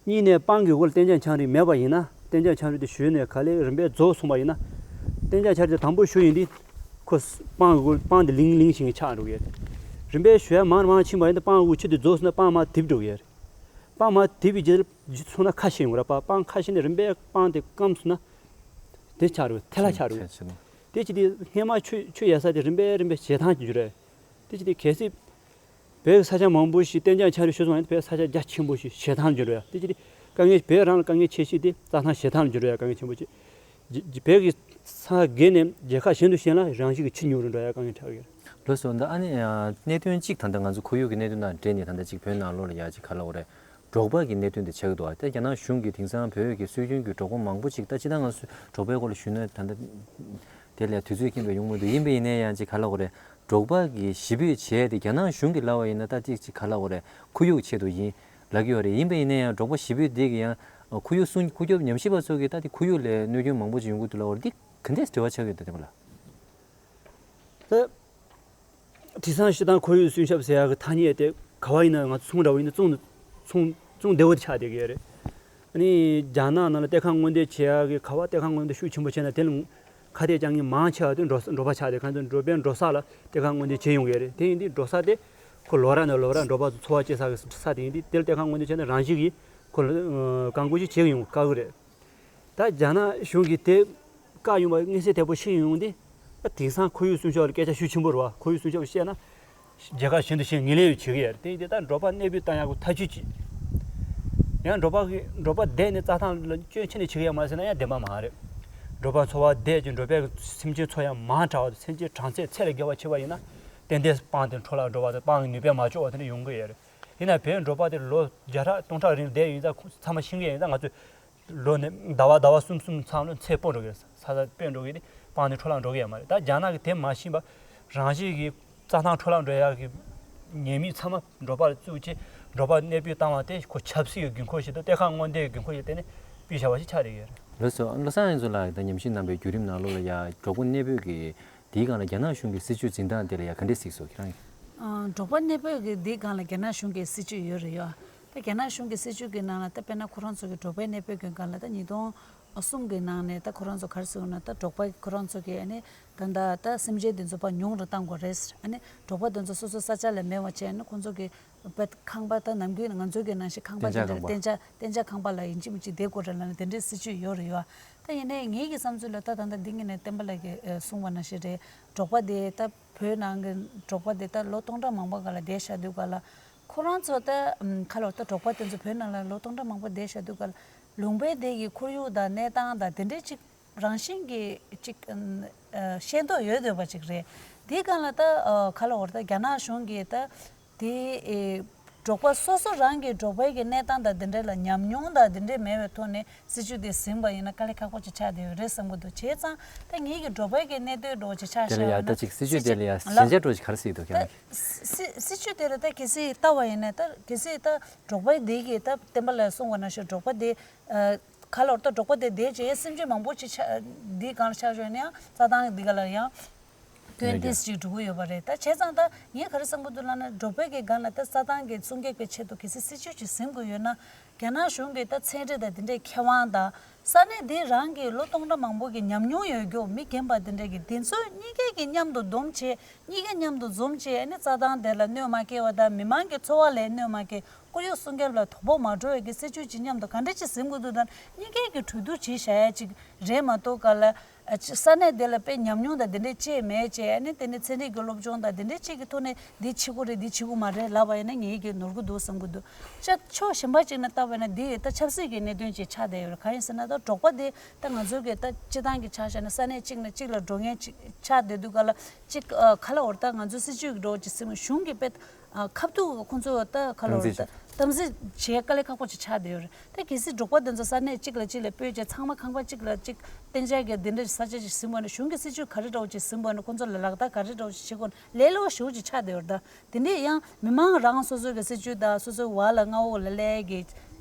གཉིས་ནས་སྤང་གི་འོག་ལ་གཏན་འཇགས་འཁྱགས་རོམ་མེད་པ་ཡིན་ན་གཏན་འཇགས་འཁྱགས་རོམ་དེ་ཞུས་ནས་ག་ལེར་རིམ་པས་རྫོགས་སོང་བ་ཡིན་ན། གཏན་འཇགས་འཁྱགས་རོམ་དེ་དང་པོ་ཞུ་ཡིན་དུས། ཁོ་སྤང་གི་འོག་སྤང་དེ་ལིང་ལིང་བྱེད་མཁན་ཆགས་འགྲོ་གི་ཡོད། རིམ་པས་ཞུ་ཡ་མང་མང་ཕྱིན་པ་ཡིན་ན་སྤང་གི་འོག་ཆུ་དེ་རྫོགས་སོང་ན་སྤང་མར་རྡིབ་འགྲོ་གི་ཡོད། སྤང་མར་རྡིབ་པའི་རྗེས་ལ་སོང་ན་ཁ་ཤས་ཡོང་གི་རེད་པ། སྤང་ཁ་ཤས་ནས་རིམ་པས་སྤང་དེ་སྐམ་སོང་ན། དེ་ཆགས་འགྲོ་ཐལ་ལ་ཆགས་འགྲོ། དེ་ཆེ་ཆེ་ནོ། དེ་ཅི་སྟེ་སྔོན་མ་ཆུ་ཆུ་ཡོད་ས་དེ་རིམ་པས་རིམ་པས་བྱེ་ཐང་གི་འགྱུར་རེད། དེ་ཅི་སྟེ་གལ་སྲིད། བོད་ཀྱི་ས་ཆ་མང་པོ་ཞིག་གཏན་འཇགས་འཁྱགས་རོམ་ཞུས་སོང་ཡང་བོད་ས་ཆ་རྒྱ་ཆེན་པོ་ཞིག་བྱེ་ཐང་འགྱུར་ཡ། དེ་ཅི་སྟེ་དཀའ་ངལ་བོད་རང་ལ་དཀའ་ངལ་ཆེ་ཤོས་དེ་རྩྭ་ཐང་བྱེ་ཐང་འགྱུར་ཡ་དཀའ་ངལ་ཆེན་པོ་ཅིག་ཇི་ཇི་བོད་ཀྱི་ས་སྒེར་ནས་རྒྱལ་ཁབ་གཞན་དུ་ཕྱིན་ལ་རང་བཞིན་གྱི་ཆུ་ཉུང་རུ་འགྲོ་ཡ་དཀའ་ངལ་འཕྲད་ཀྱི་ཡོད། ལགས་སོ། ད་ཨ་ནི་གནད་དོན་གཅིག་ད་ལྟ་ང་ཚོ་ཁོར་ཡུག་གི་གནད་དོན་དང་འབྲེལ་ནས་ད་ལྟ་གཅིག་བོད་ནང་ལོགས་ལ་ཡ་གཅིག་ག་ལ་འོ་རེད། འབྲོག་པ་གི་གནད་དོན་དེ་ཆགས་ཀྱི་འདུག་ད་རྒྱ་ནག་གཞུང་གིས་དེང་སང་བོད་ཀྱི་སྲོལ་རྒྱུན་གྱི་འབྲོག་པ་མང་པོ་ཅིག་ད་སྤྱིར་བཏང་ང་ཚོ་འབྲོག་པའི་སྐོར་ལ་ཞུས་ན་ད་ལྟ་དེ་ལ་དུས་ཚོད་ཁྱིམ་པའི་ཡོང་མི་འདུག་ཡིན་པ་ཡིན་ན་ཡང་ཅིག་ག་ལ་འོ་རེད། འབྲོག་པ་གི་གཞིས་སྤོས་བྱས་ཏེ་རྒྱ་ནག་གཞུང་གིས་ལབ་པ་ཡིན་ན་ད་ཅིག་ཅིག་ག་ལ་འོ་རེད། ཁོར་ཡུག་ཆེད་དུ་ཡིན་ལབ་ཀྱི་ཡོད་རེད། ཡིན་པ་ཡིན་ན་ཡང་འབྲོག་པ་གཞིས་སྤོས་འདི་གི་ཡང་ཁོར་ཡུག་སྲུང་ཁོར་སྐྱོབ་ཉམས་ཞིབ་པ་ཚོ་གིས་ད་དེ་ཁོར་ཡུག་ལ་གནོད་སྐྱོན་མང་པོ་ཅིག་ཡོང་གི་འདུག་ལབ་པ་རེད། འདི་ག་འདྲས་འབྲེལ་བ་ཆགས་ཀྱི་ཡོད་འདུག་དེ་མ་ལ། ད། དེང་སང་སྤྱིར་བཏང་ཁོར་ཡུག་སྲུང་སྐྱོབ་ཟེར་ཡག་གི་ཐ་སྙད་དེ་ག་བ་ཡིན་ན་ང་ཚོ་ཚོང་འདྲ་བོ་ཡིན་ན་ཚོང་ཚོང་ཚོང་བདེ་བོ་དེ་ཆགས་བསྡད་ཀྱི་ཡོད་རེད། ཨ་ནི་རྒྱ་ནག་ནང་ལ་གཏེར་ཁ་སྔོག་འདོན་བྱེད་ཡག་གི་ག་པར་གཏེར་ཁ་སྔོག་འདོན་ཤུགས་ཆེན་པོ་བྱས་ན་དེ་ལ་ཁ་གཏད་བཅག་མཁན་མང་ཆེ་བ་དེ་འབྲོག་འབྲོག་པ་ཆགས་ཏེ། གང་ལྟར་འབྲོག་པས་འབྲོག་ས་ལ་གཏེར་ཁ་སྔོག་འདོན་བྱེད་ཡོང་གི་རེད། དེ་ཡིན་དུས་འབྲོག་ས་དེ་ཁོ་ལོ་རེ་ནས་ལོ་རེ་འབྲོག་པ་ཚོ་འཚོ་བ་སྐྱེལ་ས་གི་ས་དེ་ཡིན་དུས། དེ་ལ་གཏེར་ཁ་སྔོག་འདོན་བྱས་ན་རང་བཞིན་གྱིས་ཁོ་ལ་གང་དགོས་ཞིག་བྱེད་ཡོང་དཀའ་གི་རེད། ད་རྒྱ་ནག་གཞུང་གིས་དེ་བཀག་ཡོང་བ་མངོན་གསལ་དོད་པོ་ཤེས་ཡོང་དུས། ད་དེང་སང་ཁོར་ཡུག་སྲུང་སྐྱོབ་ལ་སྐད་ཆ་ཤུགས་ཆེན་པོ་རེད་བ། ཁོར་ཡུག་སྲུང་སྐྱོབ་བཤད་ན་རྒྱལ་ཁབ་གཞན་དང་གཞན་ངོས་ལེན་བྱེད་ཀྱི་ཡོད་རེད། དེ་ཡིན་དུས་ད་འབྲོག་པ་གནས་སྤོས་བཏང་ཡག་གི་ཐབས་ཇུས་ཅིག་ཡང་འབྲོག་པ་གི་འབྲོག་པ་བསྡད་ནས་རྩྭ་ཐང་ལ་སྐྱོན་ཆ་ནས་བྱེད་ཀྱི་ཡོད་མ་རེད་ཟེར་ན་ཡང་བདེན་པ་མ་རེད། འབྲོག་པ་འཚོ་བ་བསྡད་ཀྱི་འབྲོག་པའི་སེམས་ཅན་འཚོ་ཡག་མང་དྲགས་པ་དང་། སེམས་ཅན་གྲངས་ཚད་ཚད་ལས་བརྒལ་བ་བྱས་པ་ཡིན་ན་ཏན་ཏན་སྤང་དེ་འཕྲོ་བརླག་འགྲོ་བ་དང་། སྤང་གི་ནུས་པ་མ་ལྕོགས་པ་དེ་འདྲ་ཡོང་གི་ཡོད་རེད། ཡིན་ན་བོད་འབྲོག་པ་དེ་ལོ་བརྒྱ་ཕྲག་སྟོང་ཕྲག་རིང་བསྡད་ཡོད་ཙང་ཚང་མ་ཤེས་ཀྱི་ཡོད་ཙང་། ང་ཚོས་ལོ་ནས་ཟླ་བ་ཟླ་བ་གསུམ་གསུམ་ཚང་ལོ་ཚད་སྤོ་འགྲོ་གི་རེད། ས་ས་སྤོས་འགྲོ་གི་རེད། སྤང་དེ་འཕྲོ་བརླག་འགྲོ་གི་ཡོད་མ་རེད། ད་རྒྱ་ནག་གིས་དེ་མ་ཤེས་པ་རང་བཞིན་གྱིས་རྩྭ་ཐང་འཕྲོ་བརླག་འགྲོ་ཡག་གི་ཉེས་དམིགས་ཚང་མ་འབྲོག་པ་ལ་བཙུགས་བྱས། འབྲོག་པ་གནས་སྤོས་བཏང་བ་དེ་ཁོ་ཆབ་སྲིད་ཀྱི་དགོས་མཁོ་ཞིག་དང་གཏེར་ཁ་སྔོག་འདོན་གྱི་དགོས་མཁོ་ཞིག་བརྟེན་ནས་སྤེལ་བཞག་པ་ཞིག་ཆགས་བསྡད་ཡོད་རེད། ལགས་སོ། བློ་བཟང་དབྱངས་འཛོམས་ལགས་ཀྱིས་ད་ཉམས་ཞིབ་གནང་བའི་བརྒྱུད་རིམ་ནང་ལོགས་ལ་ཡ། འབྲོག་པ་གནས་སྤོས་ཀྱི་དེའི་སྒང་ལ་རྒྱ་ནག་གཞུང་གི་སྲིད་བྱུས་འཛིན་སྟངས་དེ་ལ་ཡ་ག་འདྲས་གཟིགས་སོང་ཁྱེད་རང་གིས། ཨ། འབྲོག་པ་གནས་སྤོས་ཀྱི་དེའི་སྒང་ལ་རྒྱ་ནག་གཞུང་གི་སྲིད་བྱུས་ཡོད་རེད་ཡ། ད་རྒྱ་ནག་གཞུང་གི་སྲིད་བྱུས་ཀྱི་ནང་ལ་ད་དཔེར་ན་ཁོ་རང་ཚོ་གི་འབྲོག་པའི་གནས་སྤོས་ཀྱི་སྒང་ལ་ད་ཉིས་སྟོང་གསུམ་གྱི་ནང་ནས་ད་ཁོ་རང་ཚོ་ག་རེ་ཟེར་ན། ད་འབྲོག་པ་ཁོ་རང་ཚོ་གི་ཨ་ནི་ད་ད་ད་སེམས་ཅན་དེ་ཚོ་ཕར་ཉུང་རུ་གཏང་དགོས་རེད་ཟེར། ཨ་ནི་འབྲོག་པ་དེ་ཚོ་སོ་སོའི་ས་ཆ་ལ་མེད་པ་བྱས་ནས་ཁོ་ཚོ་གི་པད་ཁང་པ་ད་ནམ་རྒྱུན་ང་ཚོ་གི་ནང་བཞིན་ཁང་པ་གཏན་འཇགས་དེ་འདྲ་ཁང་པ། གཏན་འཇགས་གཏན་འཇགས་ཁང་པ་ལ་ཡིན་གཅིག་མིན་གཅིག་བསྡད་དགོས་རེད་ལབ་ནས་དེ་འདྲའི་སྲིད་བྱུས་ཡོད་རེད་ཡ། ད་ཡིན་ནའི་ངེད་ཀྱི་བསམ་ཚུལ་ལ་ད་ད་ལྟ་འདི་ངེད་ནས་བསྟན་པ་ལགས་ཀྱིས་ཨེ་གསུངས་པ་ནང་བཞིན་རེད། འབྲོག་པ་དེ་ད་བོད་ནང་གི་འབྲོག་པ་དེ་ད་ལོ་སྟོང་ཕྲག་མང་པོ་སྒང་ལ་བསྡད་བཞག་དུས་སྒང་ལ། ཁོ་རང་ཚོ་ད་ཨམ་ཁ་ལོ་ད་འབྲོག་པ་དེ་ཚོ་བོད་ནང་ལ་ལོ་སྟོང་ཕྲག་མང་པོ་བསྡད་བཞག་དུས་སྒང་ལ། ལུང་པའི་དེ་གི་ཁོར་ཡུག་དང་གནས་སྟངས་དང་དེ་འདྲའི་ཅིག་རང་བཞིན་གྱིས་ཅིག་ཨ་ཤེས་རྟོགས་ཡོད་འདོད་པ་ཅིག་རེད། དེའི་སྒང་ལ་ད་ཨ་ག་ལབ་དགོས་རེད། ད་རྒྱ་ནག་གཞུང་གིས་ད་དེ་ཨེ་འབྲོག་པ་སོ་སོ་རང་གི་འབྲོག་པའི་གི་གནས་སྟངས་དང་དེ་འདྲ་ལ་ཉམས་མྱོང་དང་དེ་འདྲ་མེད་པའི་ཐོག་ནས་སྲིད་བྱུས་དེ་ཟིན་པ་ཡིན་ན་དཀའ་ལས་ཁག་པོ་ཅིག་ཆགས་བསྡད་ཡོད་རེད་བསམ་གྱི་འདུག་བྱས་ཙང་ད་ངེད་ཀྱི་འབྲོག་པའི་གི་གནད་དོན་འདྲ་བོ་ཅིག་ཆ་དེ་ལ་བཞག་ཡ་ཡིན་ན། ད་ཅིག་སྲིད་བྱུས་དེ་ལ་ཡ་ལ་ཟིན་བྱ་འདྲ་བོ་ཅིག་ག་རེ་ཟེར་གྱི་འདུག་ད་ཁྱེད་རང་གིས། སྲིད་སྲིད་སྲིད་བྱུས་དེ་ལ་ད་གལ་སྲིད་ལྟ་བ་ཡིན་ན། ད་གལ་སྲིད་ད་འབྲོག་པའི་དེ་གི་ད་བསྟན་པ་ལགས་གསུངས་པ་ནང་བཞིན་འབྲོག་པ་དེ་ཨ་ག་ལབ་དགོས་རེད། ད་འབྲོག་པ་དེ་བསྡད་བྱས་སེམས་ཅན་མང་པོ་ཅིག་ཆགས་འདིའི་སྒང་ལ་ཆགས་ཡོད་ན་ཡང་རྩྭ་ཐང་གི་འདི་ག་ལ་ཡང་དོན་ཏོག་ཙམ་ཅིག་འགྲོ་གི་ཡོད་པ་རེད། ད་བྱས་ཙང་ད་ངས་ག་རེ་བསམ་གྱི་འདུག་ལབ་ན། འབྲོག་པའི་གི་སྒང་ལ་ད་རྩྭ་ཐང་གི་སྲུང་སྐྱོབ་ཀྱི་ཆེད་དུ་གལ་སྲིད་སྲིད་བྱུས་ཅིག་ཟིན་དགོས་ཡོད་ན། རྒྱ་ནག་གཞུང་གིས་ད་ཚན་རིག་དང་དེ་འདྲའི་མཁས་དབང་དང་། ས་གནས་དེ་རང་གི་ལོ་སྟོང་ཕྲག་མང་པོ་གི་ཉམས་མྱོང་ཡོད་རྒྱུ་མི་རྒན་པ་དེ་འདྲ་གི་དེ་ཚོ་གཉིས་ཀའི་གི་མཉམ་དུ་བསྡོམས་བྱས། གཉིས་ཀ་མཉམ་དུ་འཛོམས་བྱས་ཨ་ནི་རྩྭ་ཐང་དེ་ལ་གནོད་མ་སྐྱེལ་བ་དང་། མི་མང་གི་འཚོ་བ་ལ་གནོད་མ་སྐྱེལ། ཁོར་ཡུག་སྲུང་སྐྱོབ་ལ་དོ་ཕོག་མ་འགྲོ་བའི་གི་སྲིད་བྱུས་ཅིག་མཉམ་དུ་ག་འདྲ་ཅིག་ཟིན་དགོས་འདུག་དང་། གཉིས་ཀའི་གི་གྲོས་བསྡུར་བྱས་བཞག་ཡ་ཅིག་རེད་མ་གཏོགས། ག་ལ་ཨ་ཅི་ས་གནས་དེ་ལ་དཔེ་ཉམས་མྱོང་དང་དེ་འདྲས་ཅིག་མེད་བྱས། ཨ་ནི་དེ་ནས་ཚན་རིག་གི་སློབ་སྦྱོང་དང་དེ་འདྲས་ཅིག་གི་ཐོག་ནས་འདི་བྱེད་དགོས་རེད། འདི་བྱེད་དགོས་མ་རེད་ལབ་པ་ཡིན་ན་ངེད་ཀྱིས་ནོར་གི་འདུག་བསམ་གི་འདུག་ཅ་ཕྱོགས་གཞན་པ་ཅིག་ནས་བལྟས་པ་ཡིན་ན་འདི་ད་ཆབ་སྲིད་ཀྱི་གནད་དོན་ཅིག་ཆགས་བསྡད་ཡོད་རེད། གང་ཡིན་ཟེར་ན་ད་འབྲོག་པ་དེ་ད་ང་ཚོའི་གི་ད་སྤྱི་བཏང་གི་ཆ་བཞག་ན་ས་གནས་གཅིག་ནས་གཅིག་ལ་འགྲོ་མཁན་ཅིག་ཆགས་བསྡད་དུས་ག་ལ་ཅིག་ཨ་ག་ལབ་དགོས་རེད། ད་ང་ཚོའི་སྲིད་བྱུས་ཀྱི་འགྲོ་ཅིག་ཟིན་པ་གཞུང་གི་དཔེ་ཨ་ཁ་ཐུག་ཁོང་ཚོ་ད་ག་ལབ་དགོས་རེད། ད་དམ་འཛིན་བྱེད་དཀའ་ལས་ཁག་པོ་ཅིག་ཆགས་བསྡད་ཡོད་རེད། ད་གལ་སྲིད་འབྲོག་པ་དེ་ཚོ་ས་གནས་གཅིག་ལ་གཅིག་ལ་སྤོས་བྱས་ཚང་མ་ཁང་པ་གཅིག་ལ་གཅིག་གཏན་འཇགས་ཀྱི་འདི་འདྲ་ས་ཆ་ཅིག་ཟིན་པ་ན་གཞུང་གི་སྲིད་བྱུས་ག་རེ་འདྲ་བོ་ཅིག་ཟིན་པ་ན་ཁོང་ཚོ་ལ་ལག་བསྟར་ག་རེ་འདྲ་བོ་ཅིག་བྱེད་དགོས་ན་ལས་སླ་པོ་ཞེ་པོ་ཅིག་ཆགས་བསྡད་ཡོད་རེད། ད་དེ་འདྲས་ཡང་མི་མང་རང་སོ་སོའི་གི་སྲིད་བྱུས་དང་སོ་སོའི་བར་ལ་མངའ་འོག་ལ་སླེབས་ཀྱི་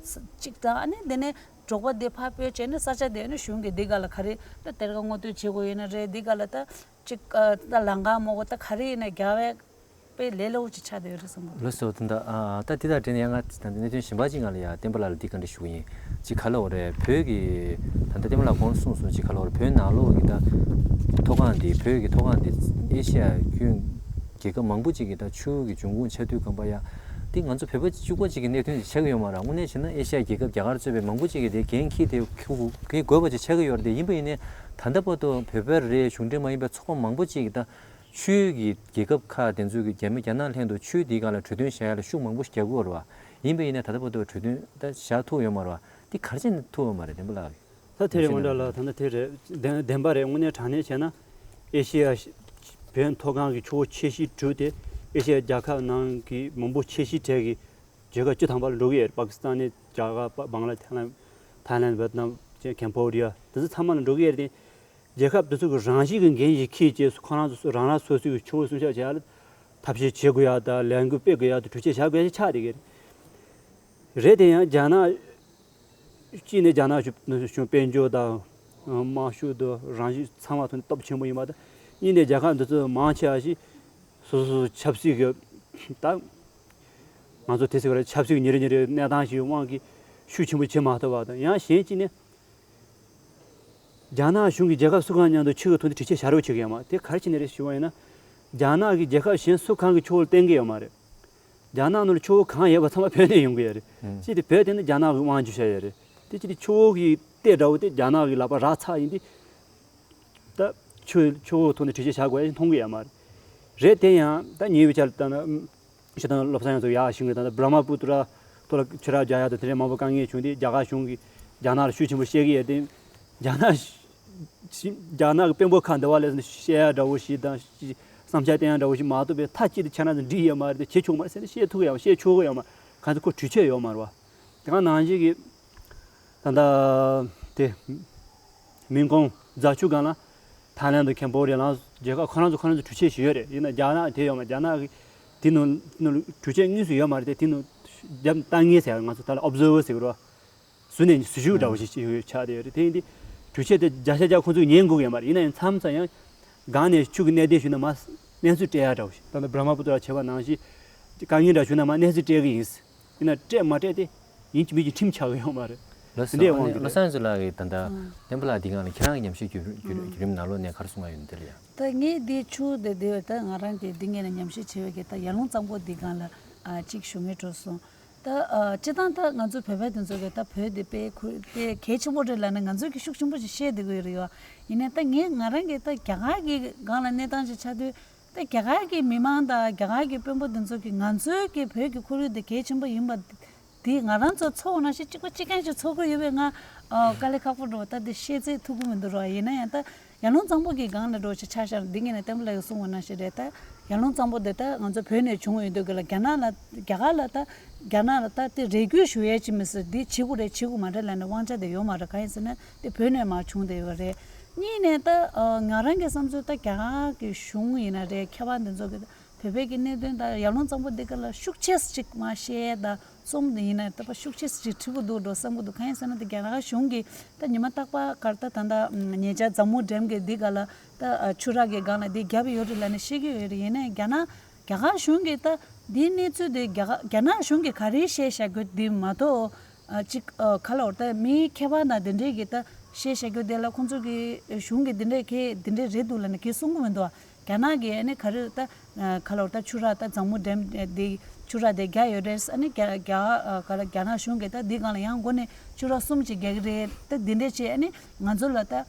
གཅིག་དང་། ཨ་ནི་དེ་ནས་འབྲོག་པ་འདི་ཕར་སྤོས་བྱས་ནས་ས་ཆ་དེ་ནི་གཞུང་གི་འདི་ག་ལ་ག་རེ་ད་གཏེར་ཁ་སྔོག་འདོན་བྱེད་དགོས་ཡོད་ན་རེད། འདི་ག་ལ་ད་ཅིག་ཨ་ད་ལམ་ཁ་སྨོ་གོ་ད་ག་རེ་ཡིན་ན་རྒྱག་པའི་དཔེ་ལས་སླ་པོ་ཅིག་ཆགས་བསྡད་ཡོད་རེད་བསམ་གི་འདུག་ལགས་སོ། ད་ལྟ་ཨ་ད་འདི་དང་འབྲེལ་ནས་ཡང་ང་ད་ལྟ་གནད་དོན་གཞན་པ་ཅིག་སྒང་ལ་ཡ་བསྟན་པ་ལགས་ལ་འདི་བཀའ་འདྲི་ཞུ་གི་ཡིན། ཅིག་ག་ལབ་དགོས་རེད། བོད་ཀྱི་ད་ལྟ་བསྟན་པ་ལགས་གོང་གསུངས་སོང་། ཅིག་ག་ལབ་དགོས་རེད། བོད་ནང་ལོགས་ཀྱི་ད་མཐོ་སྒང་འདི་བོད་ཀྱི་མཐོ་སྒང་འདི་ཨེ་ཤི་ཡ་ཁྱོན་རྒྱལ་ཁབ་མང་པོ་ཅིག་གི་ད་ཆུ་གི་འབྱུང་ཁུངས་ཆགས་དུས་སྒང་པ་ཡ། འདི་ང་ཚོ་བོད་པ་གཅིག་པ་ཅིག་གི་གནད་དོན་ཅིག་ཆགས་ཀྱི་ཡོད་མ་རེད། དངོས་གནས་བྱས་ན་ཨེ་ཤི་ཡ་རྒྱལ་ཁབ་རྒྱ་གར་གཙོས་པའི་མང་པོ་ཅིག་གིས་དེ་འགན་འཁྱེར་ཏེ་འཁྱེར་དགོས་པ་ཅིག་ཆགས་ཀྱི་ཡོད་རེད། དེ་ཡིན་པ་ཡིན་ནའི་ད་ལྟ་བར་དུ་བོད་པ་རེད། གཞུང་འབྲེལ་མ་ཡིན་པའི་ཚོགས་པ་མང་པོ་ཅིག་གིས་ད་ཆུའི་གི་རྒྱལ་ཁབ་ཁག་དེ་ཚོའི་གི་རྒྱ་མི་རྒྱ་ནག་ལྷན་དུ་ཆུའི་དེའི་སྒང་ལ་གྲོས་མཐུན་བཞག་ཡ་ལ་ཤུགས་མང་པོ་རྒྱག་གི་ཡོད་རེད་བ། ཡིན་པ་ཡིན་ནའི་ད་ལྟ་བར་དུ་གྲོས་མཐུན་ད་བཞག་ཐུབ་ཡོད་མ་རེད་བ། འདི་ག་རེ་བྱས་ནས་ཐུབ་ཡོད་མ་རེད། བདེན་པ་ལགས། ད་དེ་རེད། དངོས་འདྲ་ལ་ད་ལྟ་དེ་རེད། བདེན་བདེན་པ་རེད། དངོས་གནས་དྲང་གནས་བྱས་ན་ཨེ་ཤེ་ཡ་བོད་མཐོ་སྒང་གི་ཆུ་བོ་ཆེ་བཞི་གྲུ་དེ་ཨེ་ཤེ་ཡ་རྒྱལ་ཁབ་ནང་གི་མང་པོ་ཆེ་བཞི་གྲས་ཀྱི་རྒྱལ་ཁབ་བཅུ་ཐམ་པ་ལ་འགྲོ་གི་ཡོད་རེད། པ་ཀི་སི་ཐན་ནས་རྒྱ་གར། བང་ལ་ཐའི་ལན། ཐའི་ལན། ཝེ་ཏི་ནམ། ཀེམ་བྷོ་ཌི་ཡ། དེ་ཚོ་ཚང་མ་ལ་འགྲོ་གི་ཡོད་རེད། དེ་རྒྱལ་ཁབ་དེ་ཚོ་གི་རང་བཞིན་གྱི་འགན་ཞིག་འཁྱེར་བྱས་ཁོ་རང་ཚོ་རང་རང་སོ་སོའི་ཆུ་བོ་སྲུང་སྐྱོབ་བྱེད་ཡ་ལ་ཐབས་ཤེས་བྱེད་དགོས་ཡ་དང་ལས་འགུལ་སྤེལ་དགོས་ཡ་དང་གྲོས་ཆོད་བཞག་དགོས་ཡ་ཞིག་ཆགས་བསྡད་ཀྱི་རེད། རེད། དེ་ཡང་རྒྱ་ནག་གཅིག་ནས་རྒྱ་ནག་གཞུང་དཔལ་འབྱོར་དང་དམག་ཤུགས་དང་རང་བཞིན་ཚང་མ་ཐོག་ནས་སྟོབས་ཆེན་པོ་ཡིན་པ་དང་། གཉིས་ནས་རྒྱལ་ཁབ་འདི་ཚོ་མང་ཆེ་བ་ཞིག་སོ་སོ་སོ་ཆབ་སྲིད་ཀྱི་ད་ང་ཚོ་དེ་ཟེར་བ་རེད། ཆབ་སྲིད་ཉིན་རེ་ཉིན་རེ་གནས་སྟངས་ཤིག་དབང་གིས་ ཤུགས་ཆེན་པོ་བྱེད་མ་ཐུབ་པ་དང་། ཡང་གཞན་གཅིག་ནི། རྒྱ་ནག་གཞུང་གིས་རྒྱལ་ཁབ་སུ་གང་མཉམ་དུ་ཆུ་གི་ཐོག་ནས་དྲི་ཆད་བཞག་རོགས་བྱེད་ཀྱི་ཡོད་མ་རེད། དེ་ག་རེ་བྱས་ནས་རེད་ཞུ་བ་ཡིན་ན། རྒྱ་ནག་གིས་རྒྱལ་ཁབ་གཞན་སུ་གང་གིས་ཆུ་བོ་ལ་བརྟེན་གྱི་ཡོད་མ་རེད། རྒྱ་ནག་ནང་ལ་ཆུ་བོ་གང་ཡོད་པ་ཚང་མ་བོད་ནས་ཡོང་གི་ཡོད་རེད། ཨང་། ཅི་སྟེ་བོད་དེ་ནི་རྒྱ་ནག་གི་དབང་བསྒྱུར་བྱས་ཡོད་རེད། དེ་ཅི་སྟེ་ཆུ་བོ་གི་གཏེར་འདྲ་བོ་དེ་རྒྱ་ནག་གི་ལག་པ་རག་ཚར་ཡིན་དུས། ད་ཆུ་ཆུ་བོ་ཐོག་ནས་དྲི་ཆད་བཞག་དགོས་ཡ་མཐོང་གི་ཡོད་མ་རེད། རེད། དེ་ཡང་ད་ཉེ་བའི་ཆར་ལ་ད་ནི་ཤི་ཐང་བློ་བཟང་ཡང་ཚོ་ཡག་ཤིང་གི་ད་ལྟ་བྷྲ་མ་པུ་ཏྲ་ཐོག་ལ་ཆུ་རགས་རྒྱག་ཡ་དང་དེ་འདྲའི་མང་པོ་དཀའ་ངལ་བྱུང་སྟེ། རྒྱ་གར་གཞུང་གིས་རྒྱ་ནག་ལ་ཤུགས་ཆེན་པོ་བཤད་ཀྱི་ཡོད་དེ། རྒྱ་ནག་ཤི་རྒྱ་ནག་གི་དཔོན་པོ་ཁག་འདི་བ་ལས་བཤད་ཡ་འདྲ་བོ་ཞིག་དང་། བསམ་འཆར་བསྟན་ཡ་འདྲ་བོ་ཞིག་མ་གཏོགས་པའི་མཐའ་གཅིག་ཏུ་ཁྱེད་རང་ཚོ་འགྲིག་ཡོད་མ་རེད། དེ་བྱེད་ཆོག་མ་རེད་ཟེར་ནས་བཤད་ཐུབ་ཀྱི་ཡོད་མ་རེད། བཤད་ཆོག་གི་ཡོད་མ་རེད། གང་ཚོ་ཁོ་གྲོས་ཆོད་ཡོད་མ་རེད་བ། དེ་ག་ནང་བཞིན་གྱི་ད་ལྟ་དེ་མིན་གོང་རྫ་ཆུ་སྒང་ལ་ཐའི་ལན་དང་ཁེམ་བྷོ་ཌི་ཡ་ལ་རྒྱལ་ཁབ་ཁོ་རང་ཚོ་ཁོ་རང་ཚོ་གྲོས་ཆོད་ཞིག་ཡོད་རེད། ཡིན་ན་རྒྱ་ནག་དེ་ཡོད་མ་རེད། རྒྱ་ནག་གི་དེ་ནང་ནང་གྲོས་ཆོད་དངོས་སུ་ཡོད་མ་རེད། དེ་དེ་ནང་རྒྱབ་ལྟ་མཁན་ཟེར་ང་ཚོ་ད་ལ་ཨོབ་ཛར་ཝར་ཟེར་གི་རེད་བ། ཟུར་ནས་ཟུར་ཞུགས་འདྲ་བོ་ཞིག་ཆགས་བསྡད་ཡོད་རེད། དེ་ཡིན་དུས་གྲོས་ཆོད་དེ་བརྒྱ་ཆ་བརྒྱ་ཁོང་ཚོས་ཉན་དགོས་ཀྱི་ཡོད་མ་རེད། ཡིན་ན་ཡང་མཚམས་མཚམས་ཡང་སྒང་ནས་ཆུ་གི་གནད་དོན་ཞིག་ན་མར་གནས་ཚུལ་སྤྲད་ཡ་འདྲ་བོ་ཞིག་ད་ལྟ་བྷྲ་མ་པུ་ཏྲ་བྱས་པ་ནང་བཞིན་དཀའ་ངལ་འདྲ་བྱུང་ན་མར་གནས་ཚུལ་སྤྲད་ཀྱི་ཡིན། ཡིན་ན་སྤྲད་མ་སྤྲད་དེ་ཡིན་གཅིག་མིན་གཅིག་ཁྲིམས་ཆགས་ཀྱི་ཡོད་མ་རེད། ལགས་སོ། དེ་འདྲའི་དབང་གིས་བློ་རེད། བཟང་ཚོ་ལགས་ཀྱིས་ད་ལྟ་བསྟན་པ་ལགས་འདི་སྒང་ལ་ཁྱེད་རང་གི་ཉམས་ཞིབ་བརྒྱུད་བརྒྱུད་རིམ་ནང་ལོགས་ནས་ག་རེ་གསུང་ག་ཡོད་ན་དེ་ལ་ཡ། ད་ངས་འདི་ཆུ་དེ་དེ་ད་ང་རང་གི་འདི་ངས་ནས་ཉམས་ཞིབ་བྱས་པའི་གི་ད་ཡར་ཀླུང་གཙང་པོ་འདི་སྒང་ལ་ཨ་གཅིག་ཞུ་ངེས་འགྲོ་སོང་། ད་ཨ་སྤྱིར་བཏང་ད་ང་ཚོ་བོད་པ་དེ་ཚོ་གི་ད་བོད་དེ་དཔེ་ཁུ་དཔེ་གལ་ཆེན་པོ་རེད་ལབ་ནས་ང་ཚོས་གི་ཤུགས་ཆེན་པོ་ཞིག་བཤད་བསྡད་ཀྱི་ཡོད་རེད་ཡ། ཡིན་ནའི་ད་ངས་ང་རང་གི་ད་རྒྱ་གར་གི་སྒང་ལ་གནས་སྟངས་ཅིག་ཆགས་དུས། ད་རྒྱ་གར་གི་མི་མང་དང་རྒྱ་གར་གི་དཔོན་པོ་དེ་ཚོ་གིས་ང་ཚོའི་གི་བོད་ཀྱི་ཁོར་ཡུག་དེ་གལ་ཆེན་པོ་ཡིན་པ་དེ་ང་རང་ཚོ་ཚོར་བ་ནང་བཞིན་གཅིག་པ་གཅིག་རྐྱང་ཞིག་ཚོར་གི་ཡོད་པས་ང་ཨ་དཀའ་ལས་ཁག་པོ་འགྲོ་བ། ད་དེ་བཤད་ཚད་ཐུབ་ཀྱི་མི་འདུག་རོགས། ཡིན་ན་ཡང་ད་ཡར་ཀླུང་གཙང་པོ་གི་སྒང་ལ་འགྲོ་ཞིག་ཆ་བཞག་འདི་ངས་ནས་བསྟན་པ་ལགས་ཀྱིས་གསུངས་པ་ནང་བཞིན་རེད། ད་ཡར་ཀླུང་གཙང་པོ་དེ་ད་ང་ཚོ་བོད་ནས་བྱུང་ཡོད་འདུག་གི་ལ། རྒྱ་ནག་ལ་རྒྱ་གར་ལ་ད་རྒྱ་ནག་ལ་ད་དེ་རེ་སྐུལ་ཞུ་ཡས་ཅི་མི་སྲིད། འདི་བྱེད་དགོས་རེད་བྱེད་དགོས་མ་རེད་ལབ་ནས་དབང་ཆ་དེ་ཡོད་མ་རེད། གང་ཡིན་ཟེར་ན་དེ་བོད་ནས་མར་བྱུང་བསྡད་ཡོད་རེད། གཉིས་ནས་ད་ཨ་ང་རང་གི་བསམ་ཚུལ་ད་རྒྱ་གར་གི་གཞུང་ཡིན་ན་རེད། མཁས་པ་འདི་ཚོ་གི་བོད་པའི་གི་གནད་དོན་ད་ཡར་ཀླུང་གཙང་པོ་འདི་ག་ལ་ཤུགས་ཆེ་ཅིག་མ་བཤད་ད་རྩོམ་འདི་ཡིན་ན་ད་པ་ཤུགས་ཆེ་ཅིག་བྲིས་དགོས་འདུག་འགྲོ་བསམ་གི་འདུག་གང་ཡིན་ཟེར་ན་ད་རྒྱ་གར་གཞུང་གི་ད་ཉི་མ་རྟག་པར་གར་ད་ད་ད་ཉེ་ཆར་ཛ་མུ་ཌེམ་གི་འདི་ག་ལ་ད་ཆུ་རགས་གི་སྒང་ལ་འདི་བརྒྱབ་ཡོད་རེད་ལབ་ནས་བཤད་ཀྱི་ཡོད་རེད། ཡིན་ནའི་རྒྱ་ནག་རྒྱ་གར་གཞུང་གི་ད་འདིའི་གནས་ཚུལ་དེ་རྒྱ་གར་རྒྱ་ནག་གཞུང་གི་ག་རེ་བཤད་བཞག་རྒྱུ་འདི་མ་གཏོགས། ཨ་གཅིག་ཨ་ག་ལ་བར་ད་མིའི་མཁས་པ་དང་དེ་འདྲས་ཀྱི་ད་བཤད་བཤད་རྒྱུ་དེ་ལ་ཁོང་ཚོ་གི་གཞུང་གི་དེ་འདྲས་གི་དེ་འདྲས་རེད་འདུག་ལབ་ནས་གི་གསུང་གི་མི་འདུག་རྒྱ་ནག་གི་ཨ་ནི་ག་རེ་ད་ག་ལ་བར་ད་ཆུ་རགས་ད་ཛ་མུ་ཌེམ་དེ་ཆུ་རགས་དེ་རྒྱག་ཡོད་རེད། ཨ་ནི་རྒྱ་རྒྱ་ཨ་ག་ལ་རྒྱ་ནག་གཞུང་གི་ད་འདི་སྒང་ལ་ཡང་འགོ་ནས་ཆུ་རགས་གསུམ་ཅིག་རྒྱག་གི་རེད། ད་དེ་འདྲས་བྱས་ཨ་ནི་ང་ཚོ་ལ་ད་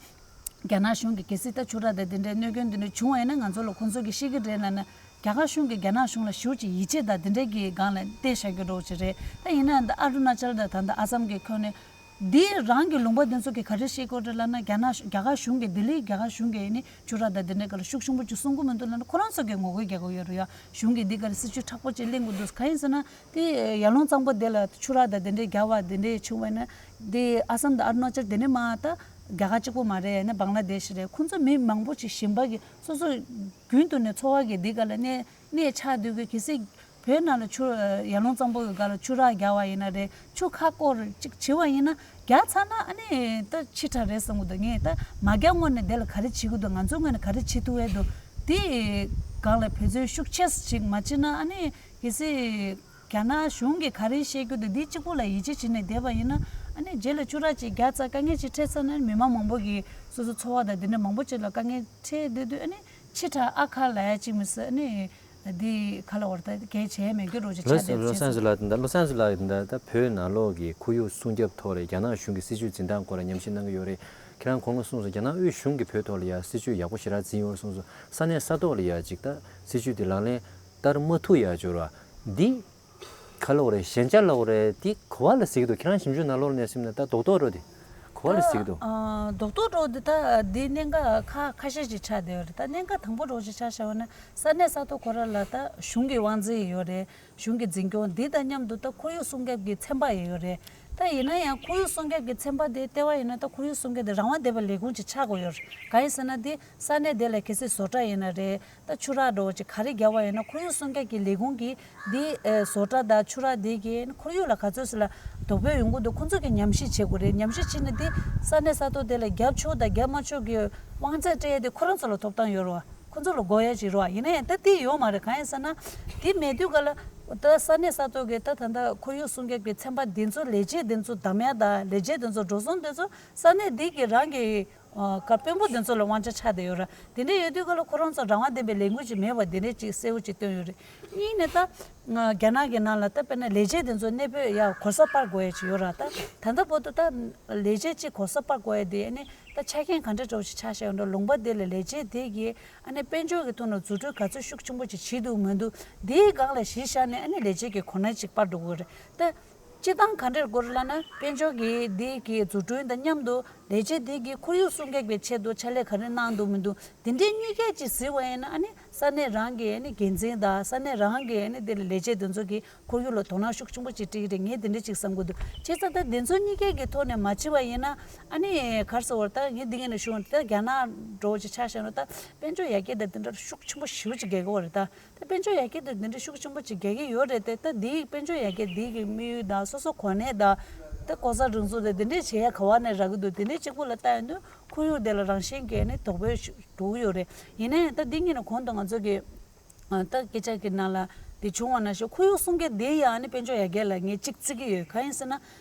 རྒྱ་ནག་གཞུང་གིས་གལ་སྲིད་ད་ཆུ་རགས་དང་དེ་འདྲའི་གནོད་སྐྱོན་དེ་འདྲ་བྱུང་བ་ཡིན་ན་ང་ཚོ་ལ་ཁོང་ཚོ་གིས་ཤེས་ཀྱི་རེད་ལབ་ན། རྒྱ་གར་གཞུང་གིས་རྒྱ་ནག་གཞུང་ལ་ཞེ་པོ་ཅིག་ཡིད་ཆེས་དང་དེ་འདྲའི་གི་སྒང་ལ་བལྟས་བཞག་རྒྱུ་འདྲ་བོ་ཅིག་རེད། ད་ཡིན་ན་ད་ཨ་རུ་ན་ཅལ་དང་ད་ད་ཨ་སམ་གི་ཁོངས་ནས་འདི་རང་གི་ལུང་པ་དེ་ཚོ་གིས་ག་རེ་བཤད་ཀྱི་ཡོད་རེད་ལབ་ན། རྒྱ་ནག་རྒྱ་གར་གཞུང་གིས་ལྡི་ལི་རྒྱ་གར་གཞུང་གིས་ནི་ཆུ་རགས་དང་དེ་འདྲའི་སྒང་ལ་ཤུགས་ཆེན་པོ་ཅིག་གསུང་གི་མི་འདུག་ལབ་ན་ཁོ་རང་ཚོ་གིས་ངོ་རྒོལ་རྒྱག་གི་ཡོད་རེད་ཡ། གཞུང་གིས་འདི་ག་རེ་སྲིད་ཇུས་མཁྲེགས་པོ་ཅིག་ལེན་དགོས་འདུག་གང་ཡིན་ཟེར་ན། དེ་ཡར་ཀླུང་གཙང་པོ་དེ་ལ་ཆུ་རགས་དང་དེ་འདྲའི་རྒྱག་པ་དེ་འདྲའི་བྱུང་བ་ཡིན་ན། དེ་ཨ་སམ་དང་ཨ་རུ་ན་ཅལ་དེ་ནི་མ་ད་རྒྱ་གར་གཅིག་པོ་མ་རེད། ཡང་ན་བང་ལ་དེ་ཤི་རེད། ཁོང་ཚོ་མི་མང་པོ་ཅིག་ཞིང་པ་གི་སོ་སོ་རྒྱུན་དུ་ནས་འཚོ་བ་གི་འདི་ག་ལ་གནས་གནས་ཆགས་སྡོད་གི། གལ་སྲིད་བོད་ནང་ལ་ཆུ་ཡར་ཀླུང་གཙང་པོ་གི་སྒང་ལ་ཆུ་རགས་རྒྱག་པ་ཡིན་ན་རེད། ཆུ་ཁ་སྐོར་ཅིག་བྱེད་པ་ཡིན་ན་རྒྱག་ཚར་ན་ཨ་ནི་ད་ཕྱི་དྲགས་རེད་བསམ་གི་འདུག་ངས་ད་མ་རྒྱག་སྔོན་ནས་དེ་ལ་ག་རེ་བྱེད་གི་འདུག་ང་ཚོའི་ངོས་ནས་ག་རེ་བྱེད་ཐུབ་ཀྱི་འདུག་དེ་སྒང་ལ་འབད་བརྩོན་ཤུགས་ཆེ་ཅིག་མ་བྱེད་ན་ཨ་ནི། གལ་སྲིད་རྒྱ་ནག་གཞུང་གིས་ག་རེ་བཤད་རྒྱུ་དེ་འདི་གཅིག་པུ་ལ་ཡིད་ཆེས་བྱས་ནས་བསྡད་པ་ཡིན་ན། ཨ་ནི་རྗེས་ལ་ཆུ་རགས་ཅིག་རྒྱག་ཚར་དཀའ་ངལ་ཅིག་འཕྲད་ཚར་ན་མི་མང་མང་པོ་གིས་སོ་སོ་འཚོ་བ་དང་དེ་འདྲ་མང་པོ་ཅིག་ལ་དཀའ་ངལ་འཕྲད་བསྡད་དུས། ཨ་ནི་ཕྱི་དྲགས་ཨ་ཁ་ལབ་ཡ་ཅིག་མི་སྲིད། ཨ་ནི་འདི་ག་ལ་བར་ད་གལ་ཆེ་མེད་རྒྱུ་རོགས་ཅིག་ཆགས་བསྡད་བྱས་སོང་། ལགས་སོ། ལགས་སོ། ད་བློ་བཟང་ཚོ་ལགས་ད་ད་བོད་ནང་ལོགས་ཀྱི་ཁོར་ཡུག་སྲུང་སྐྱོབ་ཐོག་ལ་རྒྱ་ནག་གཞུང་གི་སྲིད་ཇུས་འཛིན་སྟངས་སྐོར་ལ་ཉམས་ཞིབ་གནང་གི་ཡོད་རེད། ཁྱེད་རང་གོང་ལ་གསུངས་སོང་། རྒྱ་ནག་དབུས་གཞུང་གིས་བོད་ཐོག་ལ་ཡ་སྲིད་ཇུས་ཡག་པོ་ཞེ་དྲག་འཛིན་ཡོད་རེད་གསུངས་སོང་། ས་གནས་ས་ཐོག་ལ་ཡ་ཅིག་ད་སྲིད་ཇུས་དེ་ལག་ལེན་བསྟར་མ་ཐུབ་ཡ་ཅིག་ཡོད་རེད་བ། འདི་ག་ལབ་དགོས་རེད། ཞན་ཆ་ལབ་དགོས་རེད། འདི་ག་པར་ལ་ཟེར་གྱི་འདུག་ཁྱེད་རང་ཞིབ་འཇུག་གནང་ལོག་ནས་སེམས་ནས་ད་རྡོག་རྡོག་འགྲོ་དེ་ག་པར་ལ་ཟེར་གྱི་འདུག་ཨ། རྡོག་རྡོག་འགྲོ་དེ་ད་འདི་གནད་འགག་ཁ་ཁ་ཤས་ཤིག་ཆགས་བསྡད་ཡོད་རེད། ད་གནད་འགག་དང་པོ་འདྲ་བོ་ཞིག་ཆ་བཞག་པ་ན་ས་གནས་ས་ཐོག་ཁོ་རང་ལ་ད་གཞུང་གི་དབང་འཛིན་ཡོད་རེད། གཞུང་གི་འཛིན་སྐྱོང་འདི་དང་མཉམ་དུ་ད་ཁོར་ཡུག་སྲུང་སྐྱོབ་ཀྱི་ཚན་པ་ཡང་ཡོད་རེད། ད་ཡིན་ན་ཡང་ཁོར་ཡུག་སྲུང་སྐྱོབ་ཀྱི་ཚན་པ་དེ་ལྟེ་བ་ཡིན་ན་ད་ཁོར་ཡུག་སྲུང་སྐྱོབ་དེ་རང་དབང་ལྡན་པའི་ལས་ཁུངས་ཅིག་ཆགས་དགོས་ཡོད་རེད། གང་ཡིན་ཟེར་ན་དེ་ས་གནས་དེ་ལ་གལ་སྲིད་བཟོ་གྲྭ་ཡིན་ན་རེད། ད་ཆུ་རགས་འདྲ་བོ་ཅིག་ག་རེ་བརྒྱབ་པ་ཡིན་ན་ཁོར་ཡུག་སྲུང་སྐྱོབ་ཀྱི་ལས་ཁུངས་ཀྱིས་འདི་ཨེ་བཟོ་གྲྭ་དང་ཆུ་རགས་འདི་གིས་ཁོར་ཡུག་ལ་ག་ཚོད་ཙམ་ལ་དོ་ཕོག་ཡོང་གི་འདུག་ཁོང་ཚོ་གིས་ཉམས་ཞིབ་བྱེད་དགོས་རེད། ཉམས་ཞིབ་བྱས་ནས་འདི་ས་གནས་ས་ཐོག་དེ་ལ་བརྒྱབ་ཆོག་དང་བརྒྱབ་མ་ཆོག་གི་དབང་ཚད་སྤྲད་ཡ་དེ་ཁོ་རང་ཚོ་ལ་ཐོབ་ཐང་ཡོད་རེད་བ། ཁོ་ཚོ་ལ་དགོས་ཡ་ཅིག་རེད་བ། ཡིན་ན་ཡང་ད་འདི་ཡོད་མ་རེད། གང་ཡིན་ཟེར་ན་འདི་མེད་དུས་ག་ལ་ ད་ས་གནས་ས་ཐོག་གི་ད་ད་ལྟ་ཁོར་ཡུག་སྲུང་སྐྱོབ་ཀྱི་ཚན་པ་འདི་ཚོ་ལས་བྱེད་འདི་ཚོ་འདམ་ཡག་དང་ལས་བྱེད་འདི་ཚོ་འགྲོ་སོང་འདི་ཚོ་ས་གནས་འདི་གི་རང་གི་ཨ་ག་དཔོན་པོ་འདི་ཚོ་ལ་དབང་ཆ་ཆགས་བསྡད་ཡོད་ར། དེ་འདྲ་ཡོད་དུས་ག་ལ་ཁོ་རང་ཚོ་རང་དབང་ལྡན་པའི་ལས་འགུལ་ཅིག་མེད་པ་འདི་འདྲ་ཅིག་གསལ་བོ་ཅིག་བཏོན་ཡོད་རེད། གཉིས་ནས་ད་ང་རྒྱ་ནག་གི་ནང་ལ་ད་དཔེར་ན་ལས་བྱེད་འདི་ཚོ་གནས་སྤོས་ཡག་གོ་ས་སྤར་དགོས་ཡག་ཅིག་ཡོད་ར། ད་ད་ལྟ་བར་དུ་ད་ལས་བྱེད་ཅིག་གོ་ས་སྤར་དགོས་ཡག་དེ་ཨ་ནི་ད་ཆ་རྐྱེན་ག་འདྲ་འདྲ་བོ་ཞིག་ཆགས་བཞག་ཡོད་འགྲོ། ལུང་པ་དེ་ལ་ལས་བྱེད་དེ་གིས་ཨ་ནི་དཔལ་འབྱོར་གྱི་ཐོག་ནས་རྫུ་འཕྲུལ་ག་ཚོད་ཤུགས་ཆེན་པོ་ཅིག་བྱེད་འདུག་མི་འདུག་དེའི་སྒང་ལ་གཞི་བཞག་ནས་ཨ་ནི་ལས་བྱེད་ཀྱི་གོ་གནས་ཅིག་སྤར་འགྲོ་དགོས་རེད། ད་སྤྱིར་བཏང་ག་འདྲ་དགོས་རེད་ལབ་ན། དཔལ་འབྱོར་གྱི་དེ་གི་རྫུ་འཕྲུལ་དང་མཉམ་དུ་ལས་བྱེད་དེ་གིས་ཁོར་ཡུག་སྲུང་སྐྱོབ་ཀྱི་ཆེད་དུ་ཕྱག་ལས་ག་རེ་གནང་འདུག་མི་འདུག་དེ་འདྲའི་གཉིས་ཀ་ཅིག་གཟིགས་པ་ཡིན་ན། ཨ་ནི་ས་གནས་རང་གི་ཨ་ནི་འགན་འཛིན་དང་ས་གནས་རང་གི་ཨ་ནི་དེ་ལ་ལས་བྱེད་དེ་ཚོ་གིས་ཁོར་ཡུག་ལ་དོ་སྣང་ཤུགས་ཆེན་པོ་ཅིག་སྤྲད་ཀྱི་རེད། ངས་དེ་འདྲ་ཅིག་བསམ་གྱི་འདུག་བྱས་ཙང་ད་དེ་ཚོ་གཉིས་ཀའི་གི་ཐོག་ནས་མ་བྱས་པ་ཡིན་ན། ཨ་ནི་ག་རེ་ཟེར་དགོས་རེད། ད་ངས་འདི་སྔོན་ནས་ཞུས་པ་ནང་བཞིན་ད་རྒྱ་ནག་འདྲ་བོ་ཅིག་ཆ་བཞག་ན། ད་དཔལ་འབྱོར་ཡར་རྒྱས་དང་དེ་འདྲ་ཤུགས་ཆེན་པོ་ཞེ་པོ་ཅིག་རྒྱག་གི་ཡོད་རེད། ད་ད་དཔལ་འབྱོར་ཡར་རྒྱས་དང་དེ་འདྲ་ཤུགས་ཆེན་པོ་ཅིག་རྒྱག་གི་ཡོད་རེད་དེ། ད་འདིའི་དཔལ་འབྱོར་ཡར་རྒྱས་འདི་གི་དམིགས་ཡུལ་དང་སོ་སོ་གོ་གནས་དང་། ད་ལྐོག་ཟ་རུལ་སུངས་དང་དེ་འདྲ་བྱེད་ཡག་ག་བ་ནས་རག་གི་འདུག་དེ་འདྲ་གཅིག་པུ་ལ་ལྟ་ཡོང་དུས་ཁོར་ཡུག་དེ་ལ་རང་བཞིན་གྱིས་ནི་དོགས་པ་ཞིག་འགྲོ་གི་ཡོད་རེད། ཡིན་ནའི་ད་འདི་སྔོན་ནས་གོང་དུ་ང་ཚོ་གི་ཨ་ད་སྐད་ཆ་གི་ནང་ལ་དེ་བྱུང་བ་ནང་བཞིན་ཁོར་ཡུག་སྲུང་སྐྱོབ་དེ་ཡང་ནི་དཔལ་འབྱོར་ཡར་རྒྱས་ལ་ངས་གཅིག་བརྩི་གི་ཡོད། གང་ཡིན་ཟེར་ན།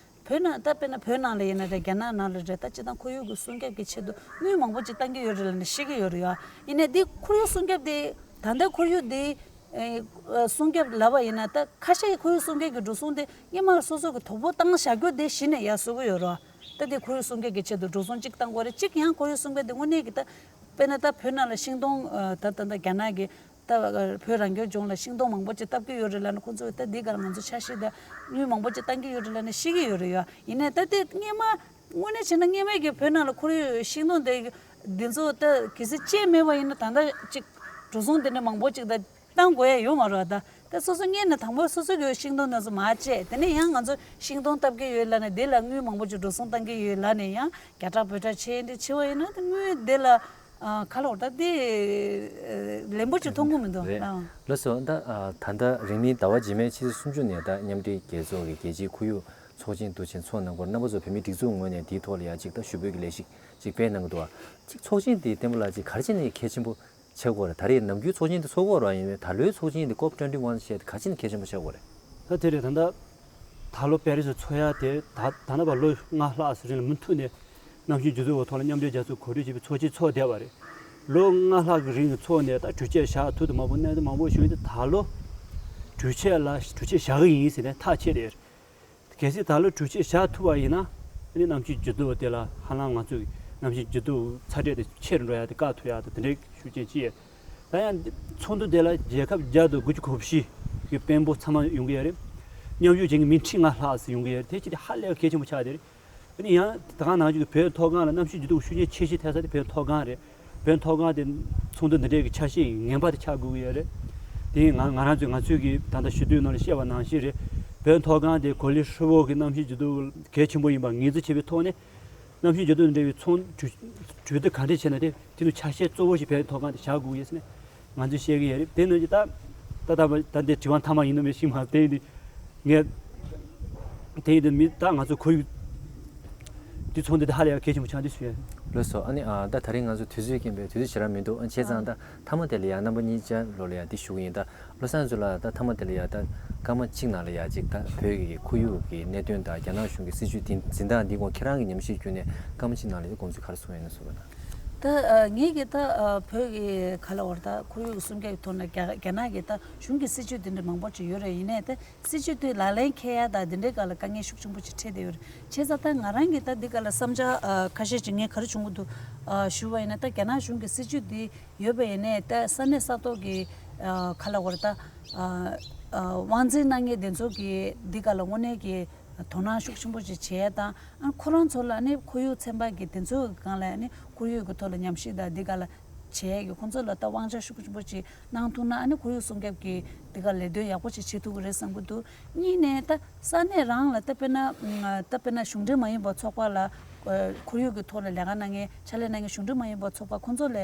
བོད་ནང་ད་དཔེར་ན་བོད་ནང་ལ་ཡིན་ན་རེད། རྒྱ་ནག་ནང་ལ་རེད། ད་སྤྱིར་བཏང་ཁོར་ཡུག་གི་སྲུང་སྐྱོབ་ཀྱི་ཆེད་དུ་དངུལ་མང་པོ་ཅིག་བཏང་གི་ཡོད་རེད་ལབ་ནས་བཤད་ཀྱི་ཡོད་རེད་ཡ། ཡིན་ནའི་འདི་ཁོར་ཡུག་སྲུང་སྐྱོབ་དེ་ད་ལྟ་ཁོར་ཡུག་དེ་ཨེ་ཨ་སྲུང་སྐྱོབ་ལབ་པ་ཡིན་ན། ད་ཁ་ཤས་ཀྱིས་ཁོར་ཡུག་སྲུང་སྐྱོབ་ཀྱི་འགྲོ་སོང་དེ་སྔོན་མ་སོ་སོ་གི་དོ་པོ་བཏང་བཞག་རྒྱུ་དེ་གཞི་ནས་ཡར་བཟོ་གི་ཡོད་རེད། ད་དེ་ཁོར་ཡུག་སྲུང་སྐྱོབ་ཀྱི་ཆེད་དུ་འགྲོ་སོང་གཅིག་བཏང་དགོས་རེད། གཅིག་ཡང་ཁོར་ཡུག་སྲུང་སྐྱོབ་དེ་དངོས་གནས་ཀྱི་ད་དཔེར་ན་ད་བོད་ནང་ལ་ཤིང་སྡོང་ཨ་ད་ད་ད་རྒྱ་ནག་གི་ད་བོད་རང་སྐྱོང་ལྗོངས་ལ་ཤིང་སྡོང་མང་པོ་ཅིག་བཏབ་ཀྱི་ཡོད་རེད་ལབ་ནས། ཁོང་ཚོས་ད་འདི་གར་ང་ཚོ་ཆ་ཤས་དང་དངུལ་མང་པོ་ཅིག་བཏང་གི་ཡོད་རེད་ལབ་ནས་བཤད་ཀྱི་ཡོད་རེད་ཡ། ཡིན་ནའི་ད་དེ་སྔོན་མ་དངོས་གནས་བྱས་ན་སྔོན་མ་གི་བོད་ནང་ལ་ཁོར་ཡུག་ཤིང་སྡོང་དེ་འདི་ཚོ་ད་གལ་སྲིད་བཅད་མེད་པ་ཡིན་ན། ད་ལྟ་ཅིག་འགྲོ་སོང་དེ་འདྲ་མང་པོ་ཅིག་ད་བཏང་དགོས་ཡ་ཡོད་མ་རེད་པ། ད་ད་སོ་སོ་སྔོན་ནས་དང་པོ་སོ་སོ་གི་ཤིང་སྡོང་དེ་ཚོ་མར་བཅད། དེ་ནས་ཡང་ང་ཚོ་ཤིང་སྡོང་བཏབ་ཀྱི་ཡོད་ལབ་ནས་དེ་ལ་དངུལ་མང་པོ་ཅིག་འགྲོ་སོང་བཏང་གི་ཡོད་ལབ་ནས་ཡང་རྒྱ་གྲགས་བོད་གྲགས་བྱས་འདི་བྱས་པ་ཡིན་ན། ད་དངུལ་དེ་ལ་ཨ་ག་ལབ་དགོས་རེད། ད་དེ་ལན་པོ་ཅིག་མཐོང་གི་མི་འདུག་རེད། ཨ། ལགས་སོ། ད་ཨ་ད་ལྟ་རིང་མིན་ཟླ་བ་རྗེས་མའི་ཕྱི་ཚེས་སུམ་ཅུ་ནས་ད་མཉམ་འབྲེལ་རྒྱལ་ཚོགས་ཀྱི་རྒྱལ་སྤྱིའི་ཁོར་ཡུག་ཚོགས་ཆེན་དུ་ཆེན་ཚོགས་གནང་སྐོར། རྣམ་པ་ཚོ་བོད་མིའི་སྒྲིག་འཛུགས་ངོས་ནས་དེའི་ཐོག་ལ་ཡ་ཅིག་ད་ཞུ་འབོད་ཀྱི་ལས་ཞིག་ཅིག་སྤེལ་གནང་གི་འདུག་བ། ཅིག་ཚོགས་ཆེན་དེ་བསྟན་པ་ལགས་ཅིག་ག་རེ་བྱས་ནས་གལ་ཆེན་པོ་ཆགས་ཀྱི་ཡོད་རེད། ད་རེས་ནམ་རྒྱུན་ཚོགས་ཆེན་དེ་ཚོགས་ཀྱི་ཡོད་རེད་པ། ཡིན་ནའི་ད་ལོའི་ཚོགས་ཆེན་དེ་ཀོབ་ཊུ་ཝེན་ཊི་ཝན་བྱས་ཏེ་ག་རེ་བྱས་ནས་གལ་ཆེན་པོ་ཆགས་ཀྱི་ཡོད་རེད། ད་དེ་རེད། ད་ལྟ་ད་ལོ་པེ་རི་སི་ཚོགས་ཡ་དེ་ད་ད་ནངས་པ་ལོ་ལྔ་ལྷག་ཙམ་རིང་ལ་མུ་མཐུད་ནས་གནམ་གཤིས་འགྱུར་ལྡོག་གི་ཐོག་ལ་མཉམ་འབྲེལ་རྒྱལ་ཚོགས་གོ་སྒྲིག་བྱས་པའི་ཚོགས་ཆེན་ཚོགས་བསྡད་པ་རེད། ལོ་ལྔ་ལྷག་གི་རིང་གི་ཚོགས་ནས་ད་གྲོས་ཆོད་བཞག་ཐུབ་ཐུབ་མང་པོ། གནད་དོན་མང་པོ་བྱུང་ཡོད་དེ། ད་ལོ་གྲོས་ཆོད་ལ་གྲོས་ཆོད་བཞག་གི་ཡིན་ཟེར་ནས་ཐག་བཅད་བསྡད་ཡོད་རེད། གལ་སྲིད་ད་ལོ་གྲོས་ཆོད་བཞག་ཐུབ་པ་ཡིན་ན། ཨ་ནི་གནམ་གཤིས་འགྱུར་ལྡོག་དེ་ལ་ཧ་ལམ་ང་ཚོས་གནམ་གཤིས་འགྱུར་ལྡོག་ཚ་དྲོད་དེ་ཆེ་རུ་འགྲོ་ཡ་དེ་བཀག་ཐུབ་ཡ་དང་དེ་འདྲའི་ཤུགས་རྐྱེན་ཅིག་ཡོད། ད་ཡང་ཚོགས་འདུ་དེ་ལ་རྒྱལ་ཁབ་བརྒྱ་དང་དགུ་བཅུ་གོ་བཞི་གི་དཔོན་པོ་ཚང་མ་ཡོང་གི་ཡོད་རེད། མཉམ་ཞུགས་བྱེད་མཁན་མི་ཁྲི་ལྔ་ལྷག་ཙམ་ཡོང་གི་ཡོད་རེད། དེ་ཅི་སྟེ་ཧ་ལས་གལ་ཆེན་པོ་ཆགས་བསྡད་རེད། ཨ་ནི་ཡང་ད་ག་ནང་བཞིན་གྱི་བོད་མཐོ་སྒང་ལ་གནམ་གཤིས་འགྱུར་ལྡོག་ཤུགས་རྐྱེན་ཆེ་ཤོས་ཐེབས་ས་དེ་བོད་མཐོ་སྒང་རེད། བོད་མཐོ་སྒང་དེ་ཚོགས་འདུ་འདི་འདྲའི་གི་ཆ་ཤས་ངན་པ་དེ་ཆགས་དགོས་ཀྱི་ཡོད་རེད། དེ་ང་ང་རང་ཚོས་ང་ཚོས་ཀྱི་ད་ལྟ་ཞུ་དུས་ནང་ལ་བཤད་པ་ནང་བཞིན་རེད། བོད་མཐོ་སྒང་དེ་གོ་ལའི་ཧྲིལ་པོ་གི་གནམ་གཤིས་འགྱུར་ལྡོག་གལ་ཆེན་པོ་ཡིན་པ་ངོས་འཛིན་བྱས་པའི་ཐོག་ནས། གནམ་གཤིས་འགྱུར་ལྡོག་དང་འབྲེལ་བའི་ཚོགས་གྲོས་གྲོས་བསྡུར་ག་འདྲས་བྱས་ན། དེ་དེ་ཚོ་ཆ་ཤས་གཙོ་བོ་ཞིག་བོད་མཐོ་སྒང་དེ་བཞག་དགོས་ཀྱི་ཡོད་ཟེར་ནས་ང་ཚོས་བཤད་ཀྱི་ཡོད་རེད། དེ་ནང་བཞིན་ད་ད་ད་ད་འདི་དྲི་བ་མཐའ་མ་ཡིན་ནམ་མེད་ཤེས་མ་རེད། དེ་ཡིན་དུས་ངས་དེ་ཡིན་དུས་མི་ད་ང་ཚོ་ཁོར་ཡུག་འདི་ཚོགས་འདུ་དེ་ཧ་ལས་ཡ་གལ་ཆེན་པོ་ཆགས་འདུག་ཞུ་ཡ། ལགས་སོ། ཨ་ནི་ཨ་ད་ད་རིང་ང་ཚོ་དུས་ཚོད་རྐྱེན་པས་དུས་ཚོད་ཞེ་དྲག་མི་འདུག་ཨ་བྱས་ཙང་ད་མཐའ་མ་དེ་ལ་ཡ་རྣམ་པ་གཉིས་ཆ་ལོ་ལ་ཡ་འདི་ཞུ་གི་ཡིན། ད་བློ་བཟང་ཚུ་ལ་ད་མཐའ་མ་དེ་ལ་ཡ་ད་སྐར་མ་གཅིག་ནང་ལ་ཡ་ཅིག་ད་བོད་ཀྱི་ཁོར་ཡུག་གི་གནད་དོན་དང་རྒྱ་ནག་གཞུང་གི་སྲིད་བྱུས་འདི་འཛིན་སྟངས་འདི་སྐོར་ཁྱེད་རང་གི་ཉམས་ཞིབ་བརྒྱུད་ནས་སྐར་མ་གཅིག་ནང་ལ་ཡ་དགོངས་ཚུལ་ག་རེ་གསུང་ཡོད་ན་གསུང་རོགས་གནང་། ད་ཨ་ངེད་ཀྱི་ད་ཨ་བོད་ཀྱི་ག་ལ་བར་ད་ཁོར་ཡུག་སྲུང་སྐྱོབ་ཀྱི་ཐོག་ནས་རྒྱ་རྒྱ་ནག་གི་ད་གཞུང་གི་སྲིད་བྱུས་འདི་འདྲ་མང་པོ་ཅིག་ཡོད་རེད། ཡིན་ནའི་ད་སྲིད་བྱུས་དེ་ལག་ལེན་འཁེལ་ཡ་ད་འདི་འདྲའི་སྒང་ལ་དཀའ་ངལ་ཤུགས་ཆེན་པོ་ཅིག་འཕྲད་བསྡད་ཡོད་རེད། བྱས་ཙང་ད་ང་རང་གི་ད་འདི་སྒང་ལ་བསམ་འཆར་ཨ་ཁ་ཤས་ཅིག་ངས་ག་རེ་བྱུང་གི་འདུག་ཨ་ཞུ་བ་ཡིན་ན། ད་རྒྱ་ནག་གཞུང་གི་སྲིད་བྱུས་འདི་ཡོད་པ་ཡིན་ནའི་ད་ས་གནས་ས་ཐོག་གི་ཨ་ག་ལ་བར་ད་ཨ་ཨ་དབང་འཛིན་གནང་མཁན་དེ་ཚོ་གི་འདི་སྒང་ལ་དངོས་གནས་ཀྱི་དོ་སྣང་ཤུགས་ཆེན་པོ་ཅིག་བྱས་དང་། ཨ་ཁོ་རང་ཚོ་ལ་ནི་ཁོར་ཡུག་ཚན་པ་གི་དེ་ཚོའི་སྒང་ལ་ནི་ཁོར་ཡུག་གི་ཐོག་ལ་ཉམས་ཞིབ་དང་འདི་སྒང་ལ་བྱས་ཀྱི་ཁོང་ཚོ་ལ་ད་དབང་ཆ་ཤུགས་ཆེན་པོ་ཅིག་གནང་ཐུབ་ན། ཨ་ནི་ཁོར་ཡུག་སྲུང་སྐྱོབ་ཀྱི་འདི་སྒང་ལས་དོན་ཡག་པོ་ཅིག་བྱེད་ཐུབ་ཀྱི་རེད་བསམ་གྱི་འདུག་གཉིས་ནས་ད་ས་གནས་རང་ལ་ད་དཔེར་ན་ད་དཔེར་ན་གཞུང་འབྲེལ་མ་ཡིན་པ་ཚོགས་པ་ལ་ཁོར་ཡུག་གི་ཐོག་ལ་ལས་ཀ་གནང་མཁན་ཕྱག་ལས་གནང་མཁན་གཞུང་འབྲེལ་མ་ཡིན་པ་ཚོགས་པ་ཁོང་ཚོ་ལ་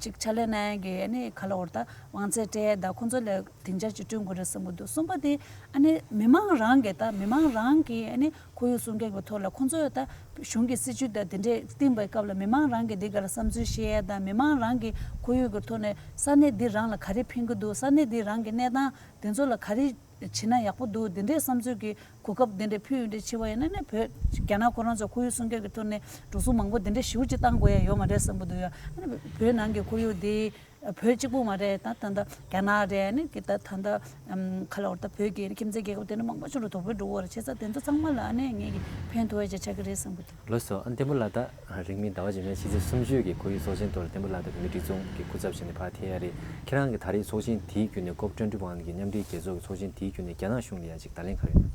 ཅིག་ཕྱག་ལས་གནང་ཡ་གི་ཨ་ནི་ག་ལ་བར་ད་དབང་ཚད་སྤྲད་ཡ་དང་ཁོང་ཚོ་ལ་སྡིངས་ཆ་ཅིག་བསྐྲུན་དགོས་རེད་བསམ་གྱི་འདུག་གསུམ་པ་དེ་ཨ་ནི་མི་མང་རང་གིས་ད་མི་མང་རང་གིས་ཨ་ནི་ཁོར་ཡུག་སྲུང་སྐྱོབ་ཀྱི་ཐོག་ལ་ཁོང་ཚོས་ད་གཞུང་གི་སྲིད་བྱུས་དང་དེ་འདྲས་བཏིང་པའི་སྐབས་ལ་མི་མང་རང་གིས་འདི་ག་ལ་བསམ་ཚུལ་བཤད་ཡ་དང་། མི་མང་རང་གིས་ཁོར་ཡུག་གི་ཐོག་ནས་ས་གནས་འདི་རང་ལ་ག་རེ་ཕན་གྱི་འདུག་ས་གནས་འདི་རང་གི་གནས་སྟངས་དེ་ཚོ་ལ་ག་རེ་ བྱེད་ན་ཡག་པོ་འདུག་འདི་འདྲའི་བསམ་ཚུལ་གྱི་གོ་སྐབས་འདི་འདྲའི་ཕུལ་ཡོང་དུས་བྱས་པ་ཡིན་ན་ནི་བོད་རྒྱ་ནག་ཁོ་རང་ཚོ་ཁོར་ཡུག་སྲུང་སྐྱོབ་ཀྱི་ཐོག་ནས་འགྲོ་སོང་མང་པོ་འདི་འདྲའི་ཞེ་པོ་ཅིག་བཏང་དགོས་ཡ་ཡོད་མ་རེད་བསམ་གྱི་འདུག་ཡ། ཨ་ནི་བོད་ནང་གི་ཁོར་ཡུག་འདི་བོད་གཅིག་པུ་མ་རེད། ད་ད་ལྟ་རྒྱ་ནག་རེད། ཨ་ནི་གི་ད་ད་ལྟ་ཨམ་ག་ལ་བར་ད་བོད་ཀྱི་ཁྱིམ་མཚེས་རྒྱལ་ཁབ་དེ་འདྲ་མང་པོ་ཅིག་རུ་དོག་པོ་འགྲོ་གི་ཡོད་རེད། བྱས་ཙང་དེ་ཚོ་ཚང་མ་ལ་ཨ་ནི་ངེད་ཀྱིས་ཕན་ཐོགས་ཡ་ཅིག་ཆགས་ཀྱི་རེད་བསམ་གྱི་འདུག་ལགས་སོ། ཨ་ནི་བསྟན་པ་ལགས། ད་རིང་མིན་ཟླ་བ་རྗེས་མའི་ཕྱི་ཚེས་སུམ་ཅུ་གི་ཁོར་ཡུག་ཚོགས་ཆེན་ཐོག་ལ་བསྟན་པ་ལགས་དང་བོད་མིའི་སྒྲིག་འཛུགས་ཀྱི་སྐུ་ཚབ་བྱས་ནས་ཕར་ཐད་ཡ་རེད། ཁྱེད་རང་གིས་ད་རེས་ཚོགས་ཆེན་དེའི་བརྒྱུད་ནས་ཀོབ་ཊུ་ཝེན་ཊི་ཝན་གྱི་མཉམ་འབྲེལ་རྒྱལ་ཚོགས་ཀྱི་ཚོགས་ཆེན་དེའི་བརྒྱུད་ནས་རྒྱ་ནག་གཞུང་ལ་ཡ་ཅིག་བརྡ་ལན་ག་རེ་ཡོད།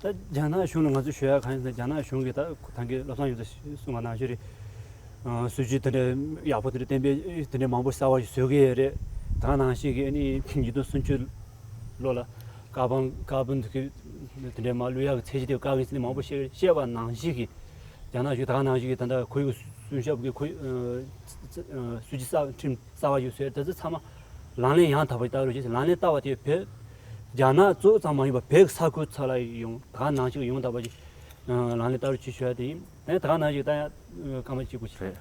ད་རྒྱ་ནག་གཞུང་ལ་ང་ཚོས་ཞུ་ཡ་གང་ཡིན་ཟེར་ན། རྒྱ་ནག་གཞུང་གིས་ད་ད་གིན་བློ་བཟང་ཡོངས་ཚོ་གསུངས་པ་ནང་བཞིན་རེད། ཨ་སྲིད་ཇུས་དེ་འདྲ་ཡག་པོ་དེ་འདྲ་གཏན་འབེབས་དེ་འདྲ་མང་པོ་གསར་པ་ཞིག་བཟོ་གི་ཡོད་རེད། ད་ག་ནང་བཞིན་གྱི་ཨ་ནི་ཉིས་སྟོང་སུམ་ཅུ་ལོ་ལ་ཀར་བོན་ཀར་བོན་དེ་འདྲ་མར་བླུག་ཡག་གི་ཚད་གཞི་དེ་བཀག་གི་ཡིན་ཟེར་ནས་མང་པོ་བཤད་བཤད་པ་ནང་བཞིན་གྱི་རྒྱ་ནག་གཞུང་ད་ག་ནང་བཞིན་གྱི་ད་ལྟ་ཁོར་ཡུག་སྲུང་སྐྱོབ་ཀྱི་ཁོར་ཡུག་ཨ་སྲིད་ཇུས་གསར་ཁྲིམས་གསར་པ་ཞིག་བཟོས། དེ་ཚོ་ཚང་མ་ལག་ལེན་ཡང་དག་པ་ཞིག་བསྟར་རོགས་ཞེས། ལག་ལེན་བསྟར་བ་དེ་བོད་རྒྱ་ནག་གཙོ་བོ་ཙམ་མ་ཡིན་པར་བོད་ས་ཁུལ་ཚོ་ལ་ཡོང་ད་ག་ནང་བཞིན་ཡོང་ཐུབ་པ་ཞིག་ལག་ལེན་བསྟར་རོགས་ཞེས་ཞུ་ཡ་དེ་ཡིན། ད་ག་ནང་བཞིན་ད་ཡང་སྐར་མ་གཅིག་པུ་ཞིག་རེད།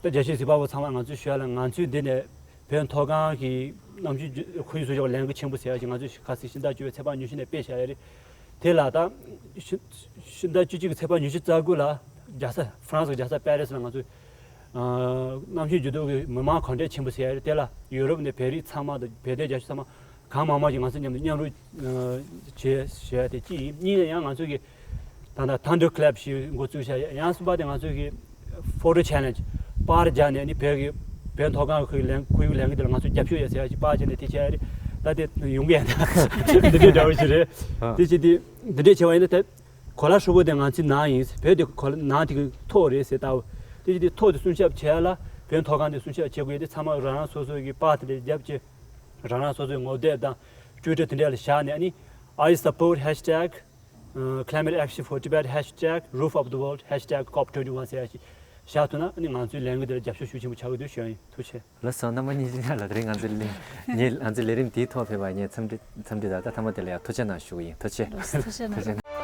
ད་རྒྱལ་སྤྱིའི་གཟིགས་པ་པོ་ཚང་མ་ང་ཚོས་ཞུ་ཡ་ལ་ང་ཚོས་འདི་ནས་བོད་མཐོ་སྒང་གི་གནམ་གཤིས་ཁོར་ཡུག་སྲུང་སྐྱོབ་ལས་འགུལ་ཆེན་པོ་ཟེར་ཡ་ཞིག་ང་ཚོས་ཁ་སང་ཕྱི་ཟླ་བཅུ་པའི་ཚེས་པ་ཉི་ཤུ་ནས་སྤེལ་བཞག་ཡ་རེད། དེ་ལ་ད་ཕྱི་ཕྱི་ཟླ་བཅུ་གཅིག་གི་ཚེས་པ་ཉི་ཤུ་རྩ་དགུ་ལ་རྒྱལ་ས་ཧྥ་རན་སི་གི་རྒྱལ་ས་པེ་རི་སི་ལ་ང་ཚོས་ཨ་གནམ་གཤིས་འགྱུར་ལྡོག་གི་མི་མང་གོ་འབྲེལ་ཆེན་པོ་ཟེར་ཡ་རེད། དེ་ལ་ཡུ་རོབ་ནས་བོད་རིགས་ཚང་མ་དང་བོད་དོན་རྒྱབ་སྐྱོར་ཚང་མ་གང་མང་མང་ཞིག་ང་ཚོ་མཉམ་དུ་མཉམ་རུབ་ཨ་བྱས་བྱས་ཏེ་གཅིག་ཡིན། གཉིས་ནས་ཡང་ང་ཚོ་གི་ད་ལྟ་Thunder Clap ཞེས་འགོ་བཙུགས་བྱས། ཡང་གསུམ་པ་དེ་ང་ཚོ་གི་Photo Challenge པར་རྒྱག་ནས་ནི་བོད་ཀྱི་བོད་མཐོ་སྒང་གི་ལས་ཁོར་ཡུག་ལས་འགུལ་དེ་ལ་ང་ཚོ་རྒྱབ་སྐྱོར་ཡོད་ཟེར་ཡ་ཞིག་པར་བྱས་ནས་དེ་བྱས་ཡ་རེད། ད་དེ་ཡོང་གི་ཡ་འདི་འདྲའི་འདྲ་བོ་ཞིག་རེད། ཨ། དེ་བྱས་དེ་འདི་འདྲས་བྱས་པ་ཡིན་ན་དེ་གོ་ལ་ཧྲིལ་པོ་དེ་ང་ཚོའི་ནང་ཡིན། བོད་དེ་གོ་ལ་ནང་དེ་གི་ཐོག་རེད་ཟེར་ལྟ་བུ། དེ་བྱས་དེ་ཐོག་དེ་སྲུང་སྐྱོབ་བྱས་ཡ་ལ་བོད་མཐོ་སྒང་དེ་སྲུང་སྐྱོབ་བྱེད་དགོས་ཡ་དེ་ཚང་མ་རང་རང་སོ་སོ་གི་པར་དེ་འདྲས་རྒྱབ་བྱས། རང་རང་སོ་སོའི་ངོ་དེབ་དང་Twitter དེ་འདྲ་ལ་བཞག་ནས་ཨ་ནི་I support hashtag climate action for Tibet, hashtag roof of the world, hashtag cop twenty one ཟེར་ཡ་ཞིག་བཞག་ཐུབ་ན་ཨ་ནི་ང་ཚོའི་ལས་འགུལ་འདི་ལ་རྒྱབ་སྐྱོར་ཤུགས་ཆེན་པོ་ཆགས་ཀྱི་འདུག་ཞུ་ཡ་ཡིན། ཐུགས་རྗེ་ཆེ། ལགས་སོ། རྣམ་པ་གཉིས་ཀྱིས་ལ་དེ་རིང་ང་ཚོའི་གླེང་ངས་ང་ཚོའི་ལས་རིམ་འདིའི་ཐོག་ཕེབས་པ་ངས་འཚམས་འདྲི་འཚམས་འདྲི་དང་ད་མཐའ་མ་དེ་ལ་ཡང་ཐུགས་རྗེ་གནང་ཞུ་གི་ཡིན། ཐུགས་རྗེ་ཆེ། ལགས་སོ། ཐུགས་རྗེ་གནང་། ཐུགས་རྗེ་གནང་།